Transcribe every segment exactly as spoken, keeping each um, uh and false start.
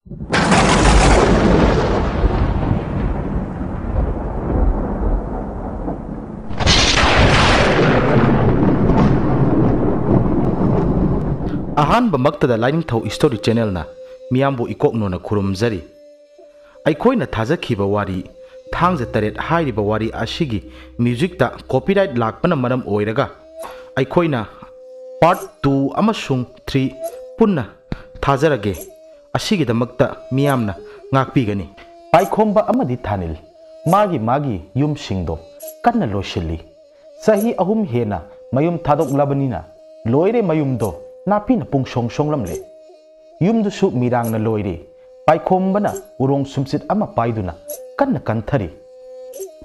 ꯑꯍꯥꯟꯕꯃꯛꯇꯗ ꯂꯥꯏꯅꯤꯡꯊꯧ story ꯆꯦꯅꯦꯜꯅ ꯃꯤꯌꯥꯝꯕꯨ ꯏꯀꯣꯛꯅꯣꯅ ꯈꯨꯔꯨꯝꯖꯔꯤ꯫ ꯑꯩꯈꯣꯏꯅ ꯊꯥꯖꯈꯤꯕ ꯋꯥꯔꯤ, ꯊꯥꯡꯖ ꯇꯔꯦꯠ ꯍꯥꯏꯔꯤꯕ ꯋꯥꯔꯤ ꯑꯁꯤꯒꯤ ꯃ꯭ꯌꯨꯖꯤꯛꯇ ꯀꯣꯄꯤꯔꯥꯏꯠ ꯂꯥꯛꯄꯅ ꯃꯔꯝ ꯑꯣꯏꯔꯒ ꯑꯩꯈꯣꯏꯅ ꯄꯥꯔꯠ ꯇꯨ ꯑꯃꯁꯨꯡ ꯊ꯭ꯔꯤ ꯄꯨꯟꯅ ꯊꯥꯖꯔꯒꯦ꯫ ꯑꯁꯤꯒꯤꯗꯃꯛꯇ ꯃꯤꯌꯥꯝꯅ ꯉꯥꯛꯄꯤꯒꯅꯤ꯫ ꯄꯥꯏꯈꯣꯝꯕ ꯑꯃꯗꯤ ꯊꯥꯅꯤꯜ ꯃꯥꯒꯤ ꯃꯥꯒꯤ ꯌꯨꯝꯁꯤꯡꯗꯣ ꯀꯟꯅ ꯂꯣꯏꯁꯤꯜꯂꯤ꯫ ꯆꯍꯤ ꯑꯍꯨꯝ ꯍꯦꯟꯅ ꯃꯌꯨꯝ ꯊꯥꯗꯣꯛꯂꯕꯅꯤꯅ ꯂꯣꯏꯔꯦ, ꯃꯌꯨꯝꯗꯣ ꯅꯥꯄꯤꯅ ꯄꯨꯡꯁꯣꯡ ꯁꯣꯡꯂꯝꯂꯦ꯫ ꯌꯨꯝꯗꯨꯁꯨ ꯃꯤꯔꯥꯡꯅ ꯂꯣꯏꯔꯦ꯫ ꯄꯥꯏꯈꯣꯝꯕꯅ ꯎꯔꯣꯡ ꯁꯨꯝꯆꯤꯠ ꯑꯃ ꯄꯥꯏꯗꯨꯅ ꯀꯟꯅ ꯀꯟꯊꯔꯤ꯫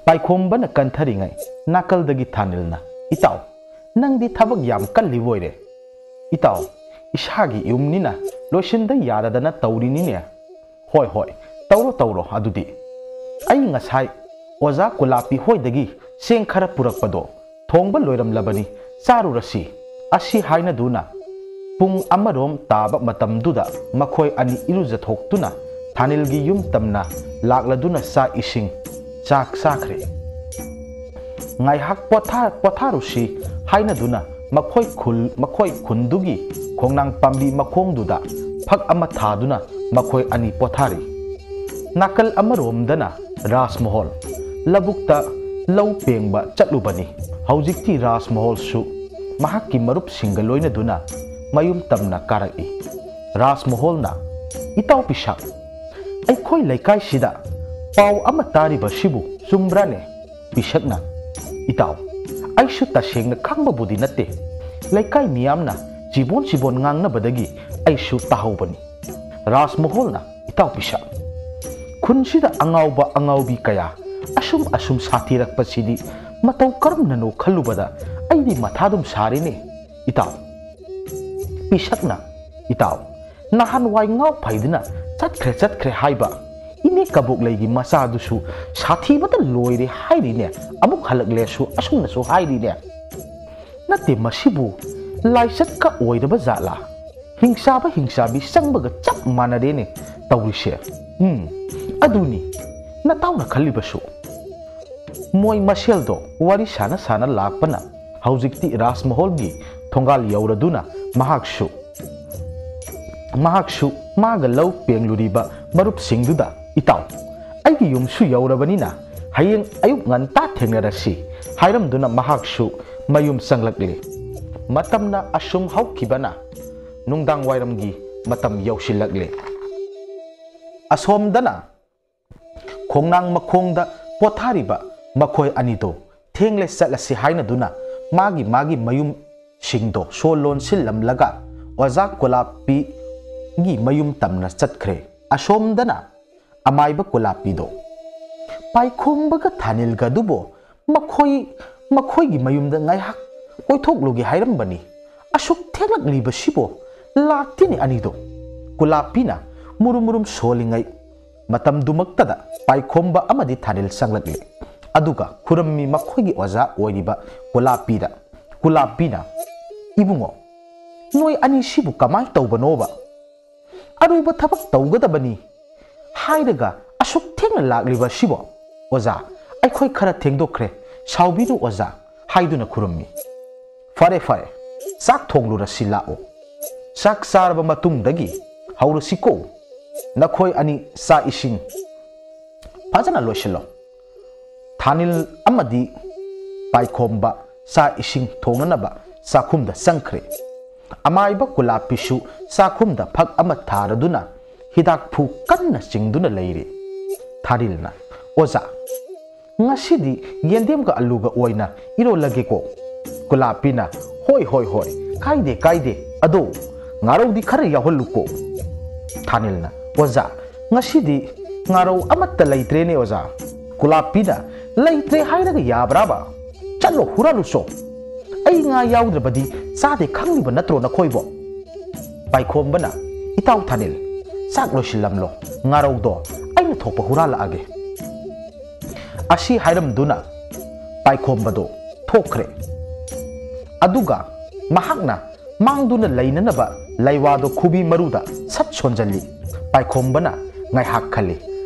ꯄꯥꯏꯈꯣꯝꯕꯅ ꯀꯟꯊꯔꯤꯉꯩ ꯅꯥꯀꯜꯗꯒꯤ ꯊꯥꯅꯤꯜꯅ, "ꯏꯇꯥꯎ, ꯅꯪꯗꯤ ꯊꯕꯛ ꯌꯥꯝ ꯀꯜꯂꯤꯕꯣꯏꯔꯦ꯫" "ꯏꯇꯥꯎ, ꯏꯁꯥꯒꯤ ꯌꯨꯝꯅꯤꯅ ꯂꯣꯏꯁꯤꯟꯗ ꯌꯥꯗꯗꯅ ꯇꯧꯔꯤꯅꯤꯅꯦ꯫" "ꯍꯣꯏ, ꯍꯣꯏ, ꯇꯧꯔꯣ, ꯇꯧꯔꯣ꯫ ꯑꯗꯨꯗꯤ ꯑꯩ ꯉꯁꯥꯏ ꯑꯣꯖꯥ ꯀꯨꯂꯥꯄꯤ ꯍꯣꯏꯗꯒꯤ ꯆꯦꯡ ꯈꯔ ꯄꯨꯔꯛꯄꯗꯣ ꯊꯣꯡꯕ ꯂꯣꯏꯔꯝꯂꯕꯅꯤ, ꯆꯥꯔꯨꯔꯁꯤ꯫" ꯑꯁꯤ ꯍꯥꯏꯅꯗꯨꯅ ꯄꯨꯡ ꯑꯃꯔꯣꯝ ꯇꯥꯕ ꯃꯇꯝꯗꯨꯗ ꯃꯈꯣꯏ ꯑꯅꯤ ꯏꯔꯨꯖꯊꯣꯛꯇꯨꯅ ꯊꯥꯅꯤꯜꯒꯤ ꯌꯨꯝ ꯇꯝꯅ ꯂꯥꯛꯂꯗꯨꯅ ꯆꯥꯛ ꯏꯁꯤꯡ ꯆꯥꯛ ꯆꯥꯈ꯭ꯔꯦ꯫ ꯉꯥꯏꯍꯥꯛ ꯄꯣꯊꯥ-, ꯄꯣꯊꯥꯔꯨꯁꯤ ꯍꯥꯏꯅꯗꯨꯅ ꯃꯈꯣꯏ ꯈꯨꯜ, ꯃꯈꯣꯏ ꯈꯨꯟꯗꯨꯒꯤ ꯈꯣꯡꯅꯥꯡ ꯄꯥꯝꯕꯤ ꯃꯈꯣꯡꯗꯨꯗ ꯐꯛ ꯑꯃ ꯊꯥꯗꯨꯅ ꯃꯈꯣꯏ ꯑꯅꯤ ꯄꯣꯊꯥꯔꯤ꯫ ꯅꯥꯀꯜ ꯑꯃꯔꯣꯝꯗꯅ ꯔꯥꯖꯃꯣꯍꯣꯜ ꯂꯧꯕꯨꯛꯇ ꯂꯧ ꯄꯦꯡꯕ ꯆꯠꯂꯨꯕꯅꯤ꯫ ꯍꯧꯖꯤꯛꯇꯤ ꯔꯥꯖꯃꯣꯍꯣꯜꯁꯨ ꯃꯍꯥꯛꯀꯤ ꯃꯔꯨꯞꯁꯤꯡꯒ ꯂꯣꯏꯅꯗꯨꯅ ꯃꯌꯨꯝ ꯇꯝꯅ ꯀꯥꯔꯛꯏ꯫ ꯔꯥꯖꯃꯣꯍꯣꯜꯅ, "ꯏꯇꯥꯎ ꯄꯤꯁꯥꯛ, ꯑꯩꯈꯣꯏ ꯂꯩꯀꯥꯏꯁꯤꯗ ꯄꯥꯎ ꯑꯃ ꯇꯥꯔꯤꯕꯁꯤꯕꯨ ꯆꯨꯝꯕ꯭ꯔꯥꯅꯦ?" ꯄꯤꯁꯛꯅ, "ꯏꯇꯥꯎ, ꯑꯩꯁꯨ ꯇꯁꯦꯡꯅ ꯈꯪꯕꯕꯨꯗꯤ ꯅꯠꯇꯦ꯫ ꯂꯩꯀꯥꯏ ꯃꯤꯌꯥꯝꯅ ꯆꯤꯕꯣꯟ ꯆꯤꯕꯣꯟ ꯉꯥꯡꯅꯕꯗꯒꯤ ꯑꯩꯁꯨ ꯇꯥꯍꯧꯕꯅꯤ꯫" ꯔꯥꯖꯃꯣꯍꯣꯜꯅ, "ꯏꯇꯥꯎ ꯄꯤꯁꯛ, ꯈꯨꯟꯁꯤꯗ ꯑꯉꯥꯎꯕ ꯑꯉꯥꯎꯕꯤ ꯀꯌꯥ ꯑꯁꯨꯝ ꯑꯁꯨꯝ ꯁꯥꯊꯤꯔꯛꯄꯁꯤꯗꯤ ꯃꯇꯧ ꯀꯔꯝꯅꯅꯣ ꯈꯜꯂꯨꯕꯗ ꯑꯩꯗꯤ ꯃꯊꯥ ꯑꯗꯨꯝ ꯁꯥꯔꯦꯅꯦ, ꯏꯇꯥꯎ꯫" ꯄꯤꯁꯛꯅ, "ꯏꯇꯥꯎ, ꯅꯍꯥꯟꯋꯥꯏ ꯉꯥꯎ ꯐꯩꯗꯨꯅ ꯆꯠꯈ꯭ꯔꯦ ꯆꯠꯈ꯭ꯔꯦ ꯍꯥꯏꯕ ꯏꯅꯦ ꯀꯕꯣꯛꯂꯩꯒꯤ ꯃꯆꯥꯗꯨꯁꯨ ꯁꯥꯊꯤꯕꯗ ꯂꯣꯏꯔꯦ ꯍꯥꯏꯔꯤꯅꯦ, ꯑꯃꯨꯛ ꯍꯜꯂꯛꯂꯦꯁꯨ ꯑꯁꯨꯝꯅꯁꯨ ꯍꯥꯏꯔꯤꯅꯦ꯫ ꯅꯠꯇꯦ, ꯃꯁꯤꯕꯨ ꯂꯥꯏꯆꯠꯀ ꯑꯣꯏꯔꯕ ꯖꯥꯠꯂꯥ? ꯍꯤꯡꯆꯥꯕ ꯍꯤꯡꯆꯥꯕꯤ ꯆꯪꯕꯒ ꯆꯞ ꯃꯥꯟꯅꯔꯦꯅꯦ ꯇꯧꯔꯤꯁꯦ꯫ ꯎꯝ, ꯑꯗꯨꯅꯤ ꯅꯇꯥꯎꯅ ꯈꯜꯂꯤꯕꯁꯨ꯫ ꯃꯣꯏ ꯃꯁꯦꯜꯗꯣ ꯋꯥꯔꯤ ꯁꯥꯟꯅ ꯁꯥꯟꯅ ꯂꯥꯛꯄꯅ ꯍꯧꯖꯤꯛꯇꯤ ꯔꯥꯖꯃꯍꯜꯒꯤ ꯊꯣꯡꯒꯥꯜ ꯌꯧꯔꯗꯨꯅ ꯃꯍꯥꯛꯁꯨ, ꯃꯍꯥꯛꯁꯨ ꯃꯥꯒ ꯂꯧ ꯄꯦꯡꯂꯨꯔꯤꯕ ꯃꯔꯨꯞꯁꯤꯡꯗꯨꯗ, "ꯏꯇꯥꯎ, ꯑꯩꯒꯤ ꯌꯨꯝꯁꯨ ꯌꯧꯔꯕꯅꯤꯅ ꯍꯌꯦꯡ ꯑꯌꯨꯛ ꯉꯟꯇꯥ ꯊꯦꯡꯅꯔꯁꯤ" ꯍꯥꯏꯔꯝꯗꯨꯅ ꯃꯍꯥꯛꯁꯨ ꯃꯌꯨꯝ ꯆꯪꯂꯛꯂꯤ꯫ ꯃꯇꯝꯅ ꯑꯁꯨꯝ ꯍꯧꯈꯤꯕꯅ ꯅꯨꯡꯗꯥꯡ ꯋꯥꯏꯔꯝꯒꯤ ꯃꯇꯝ ꯌꯧꯁꯤꯜꯂꯛꯂꯦ꯫ ꯑꯁꯣꯝꯗꯅ ꯈꯣꯡꯅꯥꯡ ꯃꯈꯣꯡꯗ ꯄꯣꯊꯥꯔꯤꯕ ꯃꯈꯣꯏ ꯑꯅꯤꯗꯣ ꯊꯦꯡꯂꯦ ꯆꯠꯂꯁꯤ ꯍꯥꯏꯅꯗꯨꯅ ꯃꯥꯒꯤ ꯃꯥꯒꯤ ꯃꯌꯨꯝꯁꯤꯡꯗꯣ ꯁꯣ ꯂꯣꯟꯁꯤꯜꯂꯝꯂꯒ ꯑꯣꯖꯥ ꯀꯣꯂꯥꯞꯄꯤꯒꯤ ꯃꯌꯨꯝ ꯇꯝꯅ ꯆꯠꯈ꯭ꯔꯦ꯫ ꯑꯁꯣꯝꯗꯅ ꯑꯃꯥꯏꯕ ꯀꯣꯂꯥꯞꯄꯤꯗꯣ ꯄꯥꯏꯈꯣꯝꯕꯒ ꯊꯥꯅꯤꯜꯒꯗꯨꯕꯨ ꯃꯈꯣꯏ, ꯃꯈꯣꯏꯒꯤ ꯃꯌꯨꯝꯗ ꯉꯥꯏꯍꯥꯛ ꯀꯣꯏꯊꯣꯛꯂꯨꯒꯦ ꯍꯥꯏꯔꯝꯕꯅꯤ꯫ ꯑꯁꯨꯛ ꯊꯦꯡꯂꯛꯂꯤꯕꯁꯤꯕꯨ ꯂꯥꯛꯇꯦꯅꯦ ꯑꯅꯤꯗꯣ꯫ ꯀꯨꯂꯥꯞꯄꯤꯅ ꯃꯨꯔꯨꯝ ꯃꯨꯔꯨꯝ ꯁꯣꯜꯂꯤꯉꯩ ꯃꯇꯝꯗꯨꯃꯛꯇꯗ ꯄꯥꯏꯈꯣꯝꯕ ꯑꯃꯗꯤ ꯊꯥꯔꯤꯜ ꯆꯪꯂꯛꯂꯦ꯫ ꯑꯗꯨꯒ ꯈꯨꯔꯝꯃꯤ ꯃꯈꯣꯏꯒꯤ ꯑꯣꯖꯥ ꯑꯣꯏꯔꯤꯕ ꯀꯨꯂꯥꯞꯄꯤꯗ꯫ ꯀꯨꯂꯥꯞꯄꯤꯅ, "ꯏꯕꯨꯡꯉꯣ, ꯅꯣꯏ ꯑꯅꯤꯁꯤꯕꯨ ꯀꯃꯥꯏ ꯇꯧꯕꯅꯣꯕ? ꯑꯔꯨꯕ ꯊꯕꯛ ꯇꯧꯒꯗꯕꯅꯤ ꯍꯥꯏꯔꯒ ꯑꯁꯨꯛ ꯊꯦꯡꯅ ꯂꯥꯛꯂꯤꯕ ꯑꯁꯤꯕꯣ? ꯑꯣꯖꯥ, ꯑꯩꯈꯣꯏ ꯈꯔ ꯊꯦꯡꯗꯣꯛꯈ꯭ꯔꯦ, ꯁꯥꯎꯕꯤꯅꯨ ꯑꯣꯖꯥ" ꯍꯥꯏꯗꯨꯅ ꯈꯨꯔꯨꯝꯃꯤ꯫ "ꯐꯔꯦ ꯐꯔꯦ, ꯆꯥꯛ ꯊꯣꯡꯂꯨꯔꯁꯤ ꯂꯥꯛꯑꯣ꯫ ꯆꯥꯛ ꯆꯥꯔꯕ ꯃꯇꯨꯡꯗꯒꯤ ꯍꯧꯔꯁꯤꯀꯣ꯫ ꯅꯈꯣꯏ ꯑꯅꯤ ꯆꯥꯛ ꯏꯁꯤꯡ ꯐꯖꯅ ꯂꯣꯏꯁꯤꯜꯂꯣ"꯫ ꯊꯥꯅꯤꯜ ꯑꯃꯗꯤ ꯄꯥꯏꯈꯣꯝꯕ ꯆꯥꯛ ꯏꯁꯤꯡ ꯊꯣꯡꯅꯅꯕ ꯆꯥꯛꯈꯨꯝꯗ ꯆꯪꯈ꯭ꯔꯦ꯫ ꯑꯃꯥꯏꯕ ꯀꯨꯂꯥꯞꯄꯤꯁꯨ ꯆꯥꯛꯈꯨꯝꯗ ꯐꯛ ꯑꯃ ꯊꯥꯔꯗꯨꯅ ꯍꯤꯗꯥꯛꯐꯨ ꯀꯟꯅ ꯆꯤꯡꯗꯨꯅ ꯂꯩꯔꯤ꯫ ꯊꯥꯔꯤꯜꯅ, "ꯑꯣꯖꯥ, ꯉꯁꯤꯗꯤ ꯌꯦꯟꯗꯦꯝꯒ ꯑꯂꯨꯒ ꯑꯣꯏꯅ ꯏꯔꯣꯜꯂꯒꯦꯀꯣ"꯫ ꯀꯨꯂꯥꯞꯄꯤꯅ, "ꯍꯣꯏ, ꯍꯣꯏ, ꯍꯣꯏ, ꯀꯥꯏꯗꯦ, ꯀꯥꯏꯗꯦ꯫ ꯑꯗꯣ ꯉꯥꯔꯧꯗꯤ ꯈꯔ ꯌꯥꯎꯍꯜꯂꯨꯀꯣ"꯫ ꯊꯥꯅꯤꯜꯅ, "ꯑꯣꯖꯥ, ꯉꯁꯤꯗꯤ ꯉꯥꯔꯧ ꯑꯃꯠꯇ ꯂꯩꯇ꯭ꯔꯦꯅꯦ ꯑꯣꯖꯥ"꯫ ꯀꯨꯂꯥꯞꯄꯤꯅ, "ꯂꯩꯇ꯭ꯔꯦ ꯍꯥꯏꯔꯒ ꯌꯥꯕ꯭ꯔꯥꯕ? ꯆꯠꯂꯣ, ꯍꯨꯔꯥꯜꯂꯨꯆꯣ꯫ ꯑꯩ ꯉꯥ ꯌꯥꯎꯗ꯭ꯔꯕꯗꯤ ꯆꯥꯗꯦ ꯈꯪꯂꯤꯕ ꯅꯠꯇ꯭ꯔꯣ ꯅꯈꯣꯏꯕꯣ?" ꯄꯥꯏꯈꯣꯝꯕꯅ, "ꯏꯇꯥꯎ ꯊꯥꯅꯤꯜ, ꯆꯥꯛ ꯂꯣꯏꯁꯤꯜꯂꯝꯂꯣ, ꯉꯥꯔꯧꯗꯣ ꯑꯩꯅ ꯊꯣꯛꯄ ꯍꯨꯔꯥꯜꯂꯛꯑꯒꯦ"꯫ ꯑꯁꯤ ꯍꯥꯏꯔꯝꯗꯨꯅ ꯄꯥꯏꯈꯣꯝꯕꯗꯣ ꯊꯣꯛꯈ꯭ꯔꯦ꯫ ꯑꯗꯨꯒ ꯃꯍꯥꯛꯅ ꯃꯥꯡꯗꯨꯅ ꯂꯩꯅꯅꯕ ꯂꯩꯋꯥꯗꯣ ꯈꯨꯕꯤ ꯃꯔꯨꯗ ꯁꯠ ꯁꯣꯟꯖꯜꯂꯤ꯫ ꯄꯥꯏꯈꯣꯝꯕꯅ ꯉꯥꯏꯍꯥꯛ ꯈꯜꯂꯤ,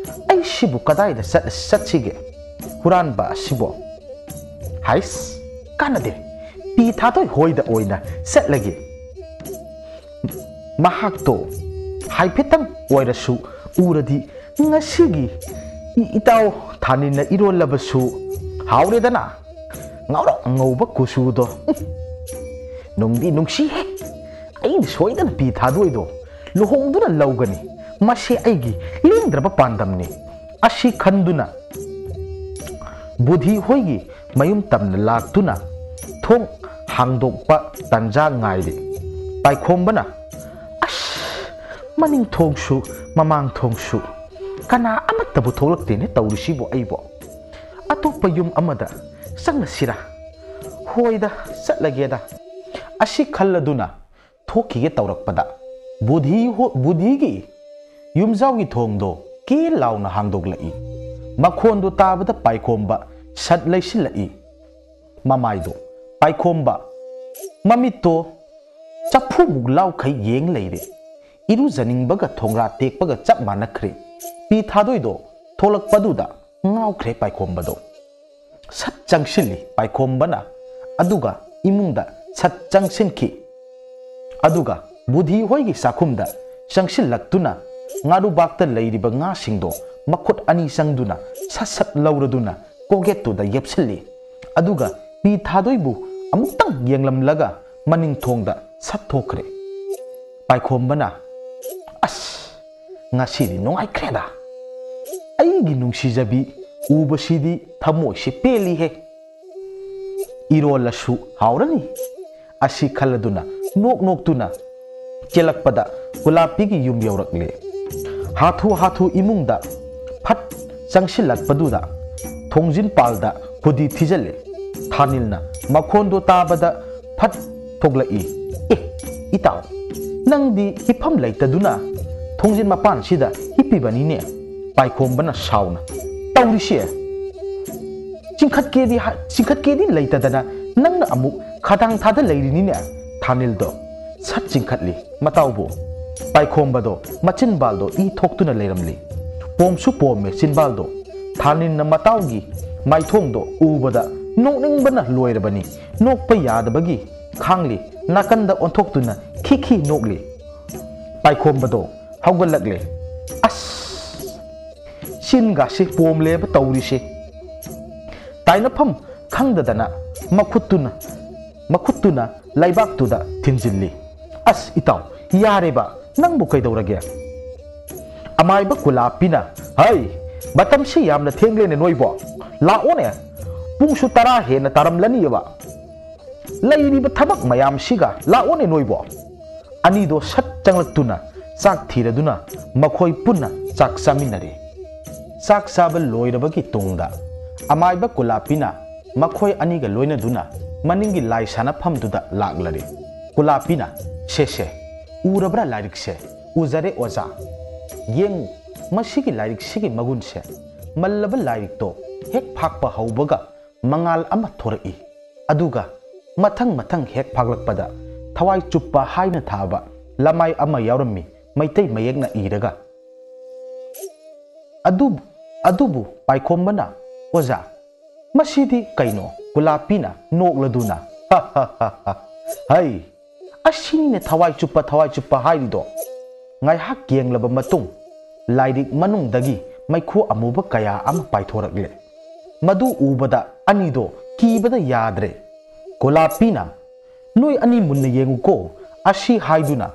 "ꯑꯩꯁꯤꯕꯨ ꯀꯗꯥꯏꯗ ꯆꯠ-, ꯆꯠꯁꯤꯒꯦ? ꯍꯨꯔꯥꯟꯕ ꯑꯁꯤꯕꯣ? ꯍꯥꯏꯁ, ꯀꯥꯟꯅꯗꯦ꯫ ꯄꯤ ꯊꯥꯗꯣꯏ ꯍꯣꯏꯗ ꯑꯣꯏꯅ ꯆꯠꯂꯒꯦ꯫ ꯃꯍꯥꯛꯇꯣ ꯍꯥꯏꯐꯦꯠꯇꯪ ꯑꯣꯏꯔꯁꯨ ꯎꯔꯗꯤ ꯉꯁꯤꯒꯤ ꯏ-, ꯏꯇꯥꯎ ꯊꯥꯅꯤꯟꯅ ꯏꯔꯣꯜꯂꯕꯁꯨ ꯍꯥꯎꯔꯦꯗꯅ꯫ ꯉꯧꯔꯣꯛ ꯉꯧꯕ ꯀꯨꯆꯨꯗꯣ꯫ ꯎꯝ, ꯅꯨꯡꯗꯤ ꯅꯨꯡꯁꯤꯍꯦ꯫ ꯑꯩꯅ ꯁꯣꯏꯗꯅ ꯄꯤ ꯊꯥꯗꯣꯏꯗꯣ ꯂꯨꯍꯣꯡꯗꯨꯅ ꯂꯧꯒꯅꯤ꯫ ꯃꯁꯤ ꯑꯩꯒꯤ ꯂꯦꯡꯗ꯭ꯔꯕ ꯄꯥꯟꯗꯝꯅꯤ"꯫ ꯑꯁꯤ ꯈꯟꯗꯨꯅ ꯕꯨꯙꯤ ꯍꯣꯏꯒꯤ ꯃꯌꯨꯝ ꯇꯝꯅ ꯂꯥꯛꯇꯨꯅ ꯊꯣꯡ ꯍꯥꯡꯗꯣꯛꯄ ꯇꯟꯖꯥ ꯉꯥꯏꯔꯤ꯫ ꯄꯥꯏꯈꯣꯝꯕꯅ, "ꯑꯁ, ꯃꯅꯤꯡ ꯊꯣꯡꯁꯨ ꯃꯃꯥꯡ ꯊꯣꯡꯁꯨ ꯀꯅꯥ ꯑꯃꯠꯇꯕꯨ ꯊꯣꯛꯂꯛꯇꯦꯅꯦ, ꯇꯧꯔꯤꯁꯤꯕꯨ ꯑꯩꯕꯨ꯫ ꯑꯇꯣꯞꯄ ꯌꯨꯝ ꯑꯃꯗ ꯆꯪꯂꯁꯤꯔꯥ? ꯍꯣꯏꯗ, ꯆꯠꯂꯒꯦꯗ"꯫ ꯑꯁꯤ ꯈꯜꯂꯗꯨꯅ ꯊꯣꯛꯈꯤꯒꯦ ꯇꯧꯔꯛꯄꯗ ꯕꯨꯙꯤ ꯍꯣ-, ꯕꯨꯙꯤꯒꯤ ꯌꯨꯝꯖꯥꯎꯒꯤ ꯊꯣꯡꯗꯣ ꯀꯦ ꯂꯥꯎꯅ ꯍꯥꯡꯗꯣꯛꯂꯛꯏ꯫ ꯃꯈꯣꯟꯗꯨ ꯇꯥꯕꯗ ꯄꯥꯏꯈꯣꯝꯕ ꯁꯠ ꯂꯩꯁꯤꯜꯂꯛꯏ꯫ ꯃꯃꯥꯏꯗꯣ ꯄꯥꯏꯈꯣꯝꯕ, ꯃꯃꯤꯠꯇꯣ ꯆꯐꯨꯃꯨꯛ ꯂꯥꯎꯈꯩ ꯌꯦꯡ ꯂꯩꯔꯦ꯫ ꯏꯔꯨꯖꯅꯤꯡꯕꯒ ꯊꯣꯡꯒ꯭ꯔꯥ ꯇꯦꯛꯄꯒ ꯆꯞ ꯃꯥꯟꯅꯈ꯭ꯔꯦ꯫ ꯄꯤ ꯊꯥꯗꯣꯏꯗꯣ ꯊꯣꯛꯂꯛꯄꯗꯨꯗ ꯉꯥꯎꯈ꯭ꯔꯦ ꯄꯥꯏꯈꯣꯝꯕꯗꯣ꯫ ꯁꯠ ꯆꯪꯁꯤꯜꯂꯤ ꯄꯥꯏꯈꯣꯝꯕꯅ, ꯑꯗꯨꯒ ꯏꯃꯨꯡꯗ ꯁꯠ ꯆꯪꯁꯤꯟꯈꯤ꯫ ꯑꯗꯨꯒ ꯕꯨꯙꯤ ꯍꯣꯏꯒꯤ ꯆꯥꯛꯈꯨꯝꯗ ꯆꯪꯁꯤꯜꯂꯛꯇꯨꯅ ꯉꯥꯔꯨꯕꯥꯛꯇ ꯂꯩꯔꯤꯕ ꯉꯥꯁꯤꯡꯗꯣ ꯃꯈꯨꯠ ꯑꯅꯤ ꯆꯪꯗꯨꯅ ꯁꯠ ꯁꯠ ꯂꯧꯔꯗꯨꯅ ꯀꯣꯒꯦꯠꯇꯨꯗ ꯌꯦꯞꯁꯤꯜꯂꯤ꯫ ꯑꯗꯨꯒ ꯄꯤ ꯊꯥꯗꯣꯏꯕꯨ ꯑꯃꯨꯛꯇꯪ ꯌꯦꯡꯂꯝꯂꯒ ꯃꯅꯤꯡ ꯊꯣꯡꯗ ꯁꯠ ꯊꯣꯛꯈ꯭ꯔꯦ꯫ ꯄꯥꯏꯈꯣꯝꯕꯅ, "ꯑꯁ, ꯉꯁꯤꯗꯤ ꯅꯨꯡꯉꯥꯏꯈ꯭ꯔꯦꯗ꯫ ꯑꯩꯒꯤ ꯅꯨꯡꯁꯤꯖꯕꯤ ꯎꯕꯁꯤꯗꯤ ꯊꯃꯣꯏꯁꯤ ꯄꯦꯜꯂꯤꯍꯦ꯫ ꯏꯔꯣꯜꯂꯁꯨ ꯍꯥꯎꯔꯅꯤ"꯫ ꯑꯁꯤ ꯈꯜꯂꯗꯨꯅ ꯅꯣꯛ ꯅꯣꯛꯇꯨꯅ ꯆꯦꯜꯂꯛꯄꯗ ꯒꯨꯂꯥꯞꯄꯤꯒꯤ ꯌꯨꯝ ꯌꯧꯔꯛꯂꯦ꯫ ꯍꯥꯊꯨ ꯍꯥꯊꯨ ꯏꯃꯨꯡꯗ ꯐꯠ ꯆꯪꯁꯤꯜꯂꯛꯄꯗꯨꯗ ꯊꯣꯡꯖꯤꯟ ꯄꯥꯜꯗ ꯈꯨꯗꯤ ꯊꯤꯖꯤꯜꯂꯦ꯫ ꯊꯥꯅꯤꯜꯅ ꯃꯈꯣꯟꯗꯣ ꯇꯥꯕꯗ ꯐꯠ ꯊꯣꯛꯂꯛꯏ꯫ "ꯑꯦ, ꯏꯇꯥꯎ, ꯅꯪꯗꯤ ꯍꯤꯞꯐꯝ ꯂꯩꯇꯗꯨꯅ ꯊꯣꯡꯖꯤꯟ ꯃꯄꯥꯟꯁꯤꯗ ꯍꯤꯞꯄꯤꯕꯅꯤꯅꯦ?" ꯄꯥꯏꯈꯣꯝꯕꯅ ꯁꯥꯎꯅ, "ꯇꯧꯔꯤꯁꯦ꯫ ꯆꯤꯡꯈꯠꯀꯦꯗꯤ ꯍꯥ-, ꯆꯤꯡꯈꯠꯀꯦꯗꯤ ꯂꯩꯇꯗꯅ ꯅꯪꯅ ꯑꯃꯨꯛ ꯈꯗꯥꯡ ꯊꯥꯗ ꯂꯩꯔꯤꯅꯤꯅꯦ, ꯊꯥꯅꯤꯜꯗꯣ꯫ ꯁꯠ ꯆꯤꯡꯈꯠꯂꯤ꯫ ꯃꯇꯥꯎꯕꯨ ꯄꯥꯏꯈꯣꯝꯕꯗꯣ ꯃꯆꯤꯟꯕꯥꯜꯗꯣ ꯏ ꯊꯣꯛꯇꯨꯅ ꯂꯩꯔꯝꯂꯤ꯫ ꯄꯣꯝꯁꯨ ꯄꯣꯝꯃꯦ ꯆꯤꯟꯕꯥꯜꯗꯣ꯫ ꯊꯥꯅꯤꯜꯅ ꯃꯇꯥꯎꯒꯤ ꯃꯥꯏꯊꯣꯡꯗꯣ ꯎꯕꯗ ꯅꯣꯛꯅꯤꯡꯕꯅ ꯂꯣꯏꯔꯕꯅꯤ꯫ ꯅꯣꯛꯄ ꯌꯥꯗꯕꯒꯤ ꯈꯥꯡꯂꯤ꯫ ꯅꯥꯀꯟꯗ ꯑꯣꯟꯊꯣꯛꯇꯨꯅ ꯈꯤꯈꯤ ꯅꯣꯛꯂꯤ꯫ ꯄꯥꯏꯈꯣꯝꯕꯗꯣ ꯍꯧꯒꯠꯂꯛꯂꯦ꯫ ꯑꯁ! ꯆꯤꯟꯒꯥꯁꯦ ꯄꯣꯝꯂꯦꯕ ꯇꯧꯔꯤꯁꯦ꯫ ꯇꯥꯏꯅꯐꯝ ꯈꯪꯗꯗꯅ ꯃꯈꯨꯠꯇꯨꯅ ꯃꯈꯨꯠꯇꯨꯅ ꯂꯩꯕꯥꯛꯇꯨꯗ ꯊꯤꯟꯖꯤꯜꯂꯤ꯫ ꯑꯁ ꯏꯇꯥꯎ, ꯌꯥꯔꯦꯕ, ꯅꯪꯕꯨ ꯀꯩꯗꯧꯔꯒꯦ? ꯑꯃꯥꯏꯕ ꯀꯨꯂꯥꯞꯄꯤꯅ, ꯍꯩ, ꯃꯇꯝꯁꯤ ꯌꯥꯝꯅ ꯊꯦꯡꯂꯦꯅꯦ ꯅꯣꯏꯕꯣ꯫ ꯂꯥꯛꯑꯣꯅꯦ, ꯄꯨꯡꯁꯨ ꯇꯔꯥ ꯍꯦꯟꯅ ꯇꯥꯔꯝꯂꯅꯤꯕ꯫ ꯂꯩꯔꯤꯕ ꯊꯕꯛ ꯃꯌꯥꯝꯁꯤꯒ ꯂꯥꯛꯑꯣꯅꯦ ꯅꯣꯏꯕꯣ꯫ ꯑꯅꯤꯗꯣ ꯁꯠ ꯆꯪꯂꯛꯇꯨꯅ ꯆꯥꯛ ꯊꯤꯔꯗꯨꯅ ꯃꯈꯣꯏ ꯄꯨꯟꯅ ꯆꯥꯛ ꯆꯥꯃꯤꯟꯅꯔꯦ꯫ ꯆꯥꯛ ꯆꯥꯕ ꯂꯣꯏꯔꯕꯒꯤ ꯇꯨꯡꯗ ꯑꯃꯥꯏꯕ ꯀꯨꯂꯥꯞꯄꯤꯅ ꯃꯈꯣꯏ ꯑꯅꯤꯒ ꯂꯣꯏꯅꯗꯨꯅ ꯃꯅꯤꯡꯒꯤ ꯂꯥꯏ ꯁꯥꯟꯅꯐꯝꯗꯨꯗ ꯂꯥꯛꯂꯔꯦ꯫ ꯀꯨꯂꯥꯞꯄꯤꯅ, "ꯁꯦ ꯁꯦ, ꯎꯔꯕ꯭ꯔꯥ ꯂꯥꯏꯔꯤꯛꯁꯦ?" "ꯎꯖꯔꯦ ꯑꯣꯖꯥ꯫ ꯌꯦꯡꯉꯨ, ꯃꯁꯤꯒꯤ ꯂꯥꯏꯔꯤꯛꯁꯤꯒꯤ ꯃꯒꯨꯟꯁꯦ꯫ ꯃꯜꯂꯕ ꯂꯥꯏꯔꯤꯛꯇꯣ ꯍꯦꯛ ꯐꯥꯛꯄ ꯍꯧꯕꯒ ꯃꯉꯥꯜ ꯑꯃ ꯊꯣꯔꯛꯏ꯫ ꯑꯗꯨꯒ ꯃꯊꯪ ꯃꯊꯪ ꯍꯦꯛ ꯐꯥꯛꯂꯛꯄꯗ ꯊꯋꯥꯏ ꯆꯨꯞꯄ ꯍꯥꯏꯅ ꯊꯥꯕ ꯂꯃꯥꯏ ꯑꯃ ꯌꯥꯎꯔꯝꯃꯤ, ꯃꯩꯇꯩ ꯃꯌꯦꯛꯅ ꯏꯔꯒ꯫ ꯑꯗꯨ-, ꯑꯗꯨꯕꯨ ꯄꯥꯏꯈꯣꯝꯕꯅ, "ꯑꯣꯖꯥ, ꯃꯁꯤꯗꯤ ꯀꯩꯅꯣ?" ꯀꯨꯂꯥꯞꯄꯤꯅ ꯅꯣꯛꯂꯗꯨꯅ, "ꯍ, ꯍ, ꯍ, ꯍ꯫ ꯍꯩ, ꯑꯁꯤꯅꯤꯅꯦ ꯊꯋꯥꯏ ꯆꯨꯞꯄ, ꯊꯋꯥꯏ ꯆꯨꯞꯄ ꯍꯥꯏꯔꯤꯗꯣ"꯫ ꯉꯥꯏꯍꯥꯛ ꯌꯦꯡꯂꯕ ꯃꯇꯨꯡ ꯂꯥꯏꯔꯤꯛ ꯃꯅꯨꯡꯗꯒꯤ ꯃꯩꯈꯨ ꯑꯃꯨꯕ ꯀꯌꯥ ꯑꯃ ꯄꯥꯏꯊꯣꯔꯛꯂꯦ꯫ ꯃꯗꯨ ꯎꯕꯗ ꯑꯅꯤꯗꯣ ꯀꯤꯕꯗ ꯌꯥꯗ꯭ꯔꯦ꯫ ꯀꯨꯂꯥꯞꯄꯤꯅ, "ꯅꯣꯏ ꯑꯅꯤ ꯃꯨꯟꯅ ꯌꯦꯡꯉꯨꯀꯣ" ꯑꯁꯤ ꯍꯥꯏꯗꯨꯅ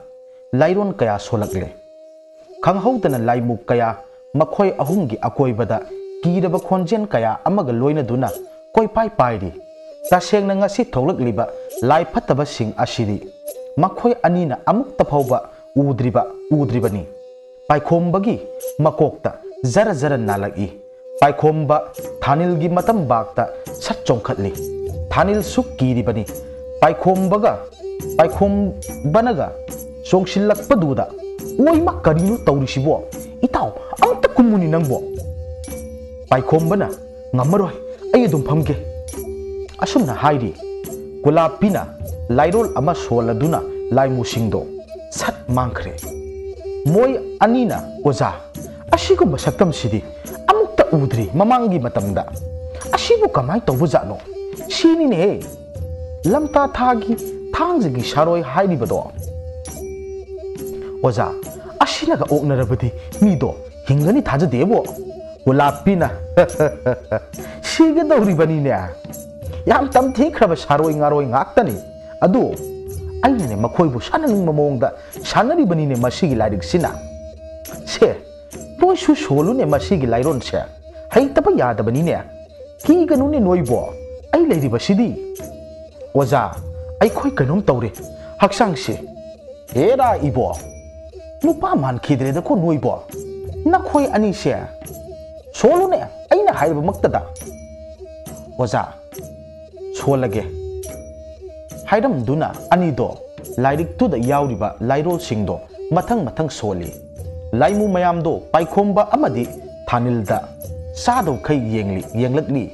ꯂꯥꯏꯔꯣꯟ ꯀꯌꯥ ꯁꯣꯜꯂꯛꯂꯦ꯫ ꯈꯪꯍꯧꯗꯅ ꯂꯥꯏꯃꯨꯛ ꯀꯌꯥ ꯃꯈꯣꯏ ꯑꯍꯨꯝꯒꯤ ꯑꯀꯣꯏꯕꯗ ꯀꯤꯔꯕ ꯈꯣꯟꯖꯦꯜ ꯀꯌꯥ ꯑꯃꯒ ꯂꯣꯏꯅꯗꯨꯅ ꯀꯣꯏꯄꯥꯏ ꯄꯥꯏꯔꯤ꯫ ꯇꯁꯦꯡꯅ ꯉꯁꯤ ꯊꯣꯛꯂꯛꯂꯤꯕ ꯂꯥꯏ ꯐꯠꯇꯕꯁꯤꯡ ꯑꯁꯤꯗꯤ ꯃꯈꯣꯏ ꯑꯅꯤꯅ ꯑꯃꯨꯛꯇ ꯐꯥꯎꯕ ꯎꯗ꯭ꯔꯤꯕ, ꯎꯗ꯭ꯔꯤꯕꯅꯤ꯫ ꯄꯥꯏꯈꯣꯝꯕꯒꯤ ꯃꯀꯣꯛꯇ ꯖꯔ ꯖꯔ ꯅꯥꯜꯂꯛꯏ꯫ ꯄꯥꯏꯈꯣꯝꯕ ꯊꯥꯅꯤꯜꯒꯤ ꯃꯇꯝꯕꯥꯛꯇ ꯁꯠ ꯆꯣꯡꯈꯠꯂꯤ꯫ ꯊꯥꯅꯤꯜꯁꯨ ꯀꯤꯔꯤꯕꯅꯤ꯫ ꯄꯥꯏꯈꯣꯝꯕꯒ, ꯄꯥꯏꯈꯣꯝꯕꯅꯒ ꯆꯣꯡꯁꯤꯜꯂꯛꯄꯗꯨꯗ, "ꯑꯣꯏꯃ, ꯀꯔꯤꯅꯣ ꯇꯧꯔꯤꯁꯤꯕꯣ? ꯏꯇꯥꯎ, ꯑꯃꯨꯛꯇ ꯀꯨꯝꯃꯨꯅꯤ ꯅꯪꯕꯣ"꯫ ꯄꯥꯏꯈꯣꯝꯕꯅ, "ꯉꯝꯃꯔꯣꯏ, ꯑꯩ ꯑꯗꯨꯝ ꯐꯝꯒꯦ"꯫ ꯑꯁꯨꯝꯅ ꯍꯥꯏꯔꯤ꯫ ꯀꯨꯂꯥꯞꯄꯤꯅ ꯂꯥꯏꯔꯣꯜ ꯑꯃ ꯁꯣꯜꯂꯗꯨꯅ ꯂꯥꯏꯃꯨꯁꯤꯡꯗꯣ ꯁꯠ ꯃꯥꯡꯈ꯭ꯔꯦ꯫ ꯃꯣꯏ ꯑꯅꯤꯅ, "ꯑꯣꯖꯥ, ꯑꯁꯤꯒꯨꯝꯕ ꯁꯛꯇꯝꯁꯤꯗꯤ ꯑꯃꯨꯛꯇ ꯎꯗ꯭ꯔꯤ ꯃꯃꯥꯡꯒꯤ ꯃꯇꯝꯗ꯫ ꯑꯁꯤꯕꯨ ꯀꯃꯥꯏꯅ ꯇꯧꯕꯖꯥꯠꯅꯣ? ꯁꯤꯅꯤꯅꯦꯍꯦ, ꯂꯝꯇꯥ ꯊꯥꯒꯤ ꯊꯥꯡꯖꯒꯤ ꯁꯥꯔꯣꯏ ꯍꯥꯏꯔꯤꯕꯗꯣ꯫ ꯑꯣꯖꯥ, ꯑꯁꯤꯅꯒ ꯑꯣꯛꯅꯔꯕꯗꯤ ꯃꯤꯗꯣ ꯍꯤꯡꯒꯅꯤ ꯊꯥꯖꯗꯦꯕꯣ꯫" ꯒꯨꯂꯥꯞꯄꯤꯅ, "ꯁꯤꯒꯗꯧꯔꯤꯕꯅꯤꯅꯦ꯫ ꯌꯥꯝ ꯇꯝꯊꯤꯈ꯭ꯔꯕ ꯁꯥꯔꯣꯏ ꯉꯥꯔꯣꯏ ꯉꯥꯛꯇꯅꯤ꯫ ꯑꯗꯨ ꯑꯩꯅꯅꯦ ꯃꯈꯣꯏꯕꯨ ꯁꯥꯟꯅꯅꯤꯡꯕ ꯃꯑꯣꯡꯗ ꯁꯥꯟꯅꯔꯤꯕꯅꯤꯅꯦ ꯃꯁꯤꯒꯤ ꯂꯥꯏꯔꯤꯛꯁꯤꯅ꯫ ꯁꯦ, ꯅꯣꯏꯁꯨ ꯁꯣꯜꯂꯨꯅꯦ ꯃꯁꯤꯒꯤ ꯂꯥꯏꯔꯣꯟꯁꯦ꯫ ꯍꯩꯇꯕ ꯌꯥꯗꯕꯅꯤꯅꯦ꯫ ꯀꯤꯒꯅꯨꯅꯦ ꯅꯣꯏꯕꯣ꯫ ꯑꯩ ꯂꯩꯔꯤꯕꯁꯤꯗꯤ꯫" "ꯑꯣꯖꯥ, ꯑꯩꯈꯣꯏ ꯀꯩꯅꯣꯝ ꯇꯧꯔꯦ ꯍꯛꯆꯥꯡꯁꯦ꯫ ꯍꯦꯔꯥ ꯏꯕꯣ, ꯅꯨꯄꯥ ꯃꯥꯟꯈꯤꯗ꯭ꯔꯦꯗꯀꯣ ꯅꯣꯏꯕꯣ꯫ ꯅꯈꯣꯏ ꯑꯅꯤꯁꯦ ꯁꯣꯜꯂꯨꯅꯦ ꯑꯩꯅ ꯍꯥꯏꯔꯤꯕꯃꯛꯇꯗ꯫" "ꯑꯣꯖꯥ, ꯁꯣꯜꯂꯒꯦ" ꯍꯥꯏꯔꯝꯗꯨꯅ ꯑꯅꯤꯗꯣ ꯂꯥꯏꯔꯤꯛꯇꯨꯗ ꯌꯥꯎꯔꯤꯕ ꯂꯥꯏꯔꯣꯜꯁꯤꯡꯗꯣ ꯃꯊꯪ ꯃꯊꯪ ꯁꯣꯜꯂꯤ꯫ ꯂꯥꯏꯃꯨ ꯃꯌꯥꯝꯗꯣ ꯄꯥꯏꯈꯣꯝꯕ ꯑꯃꯗꯤ ꯊꯥꯅꯤꯜꯗ ꯆꯥꯗꯧꯈꯩ ꯌꯦꯡꯂꯤ, ꯌꯦꯡꯂꯛꯂꯤ꯫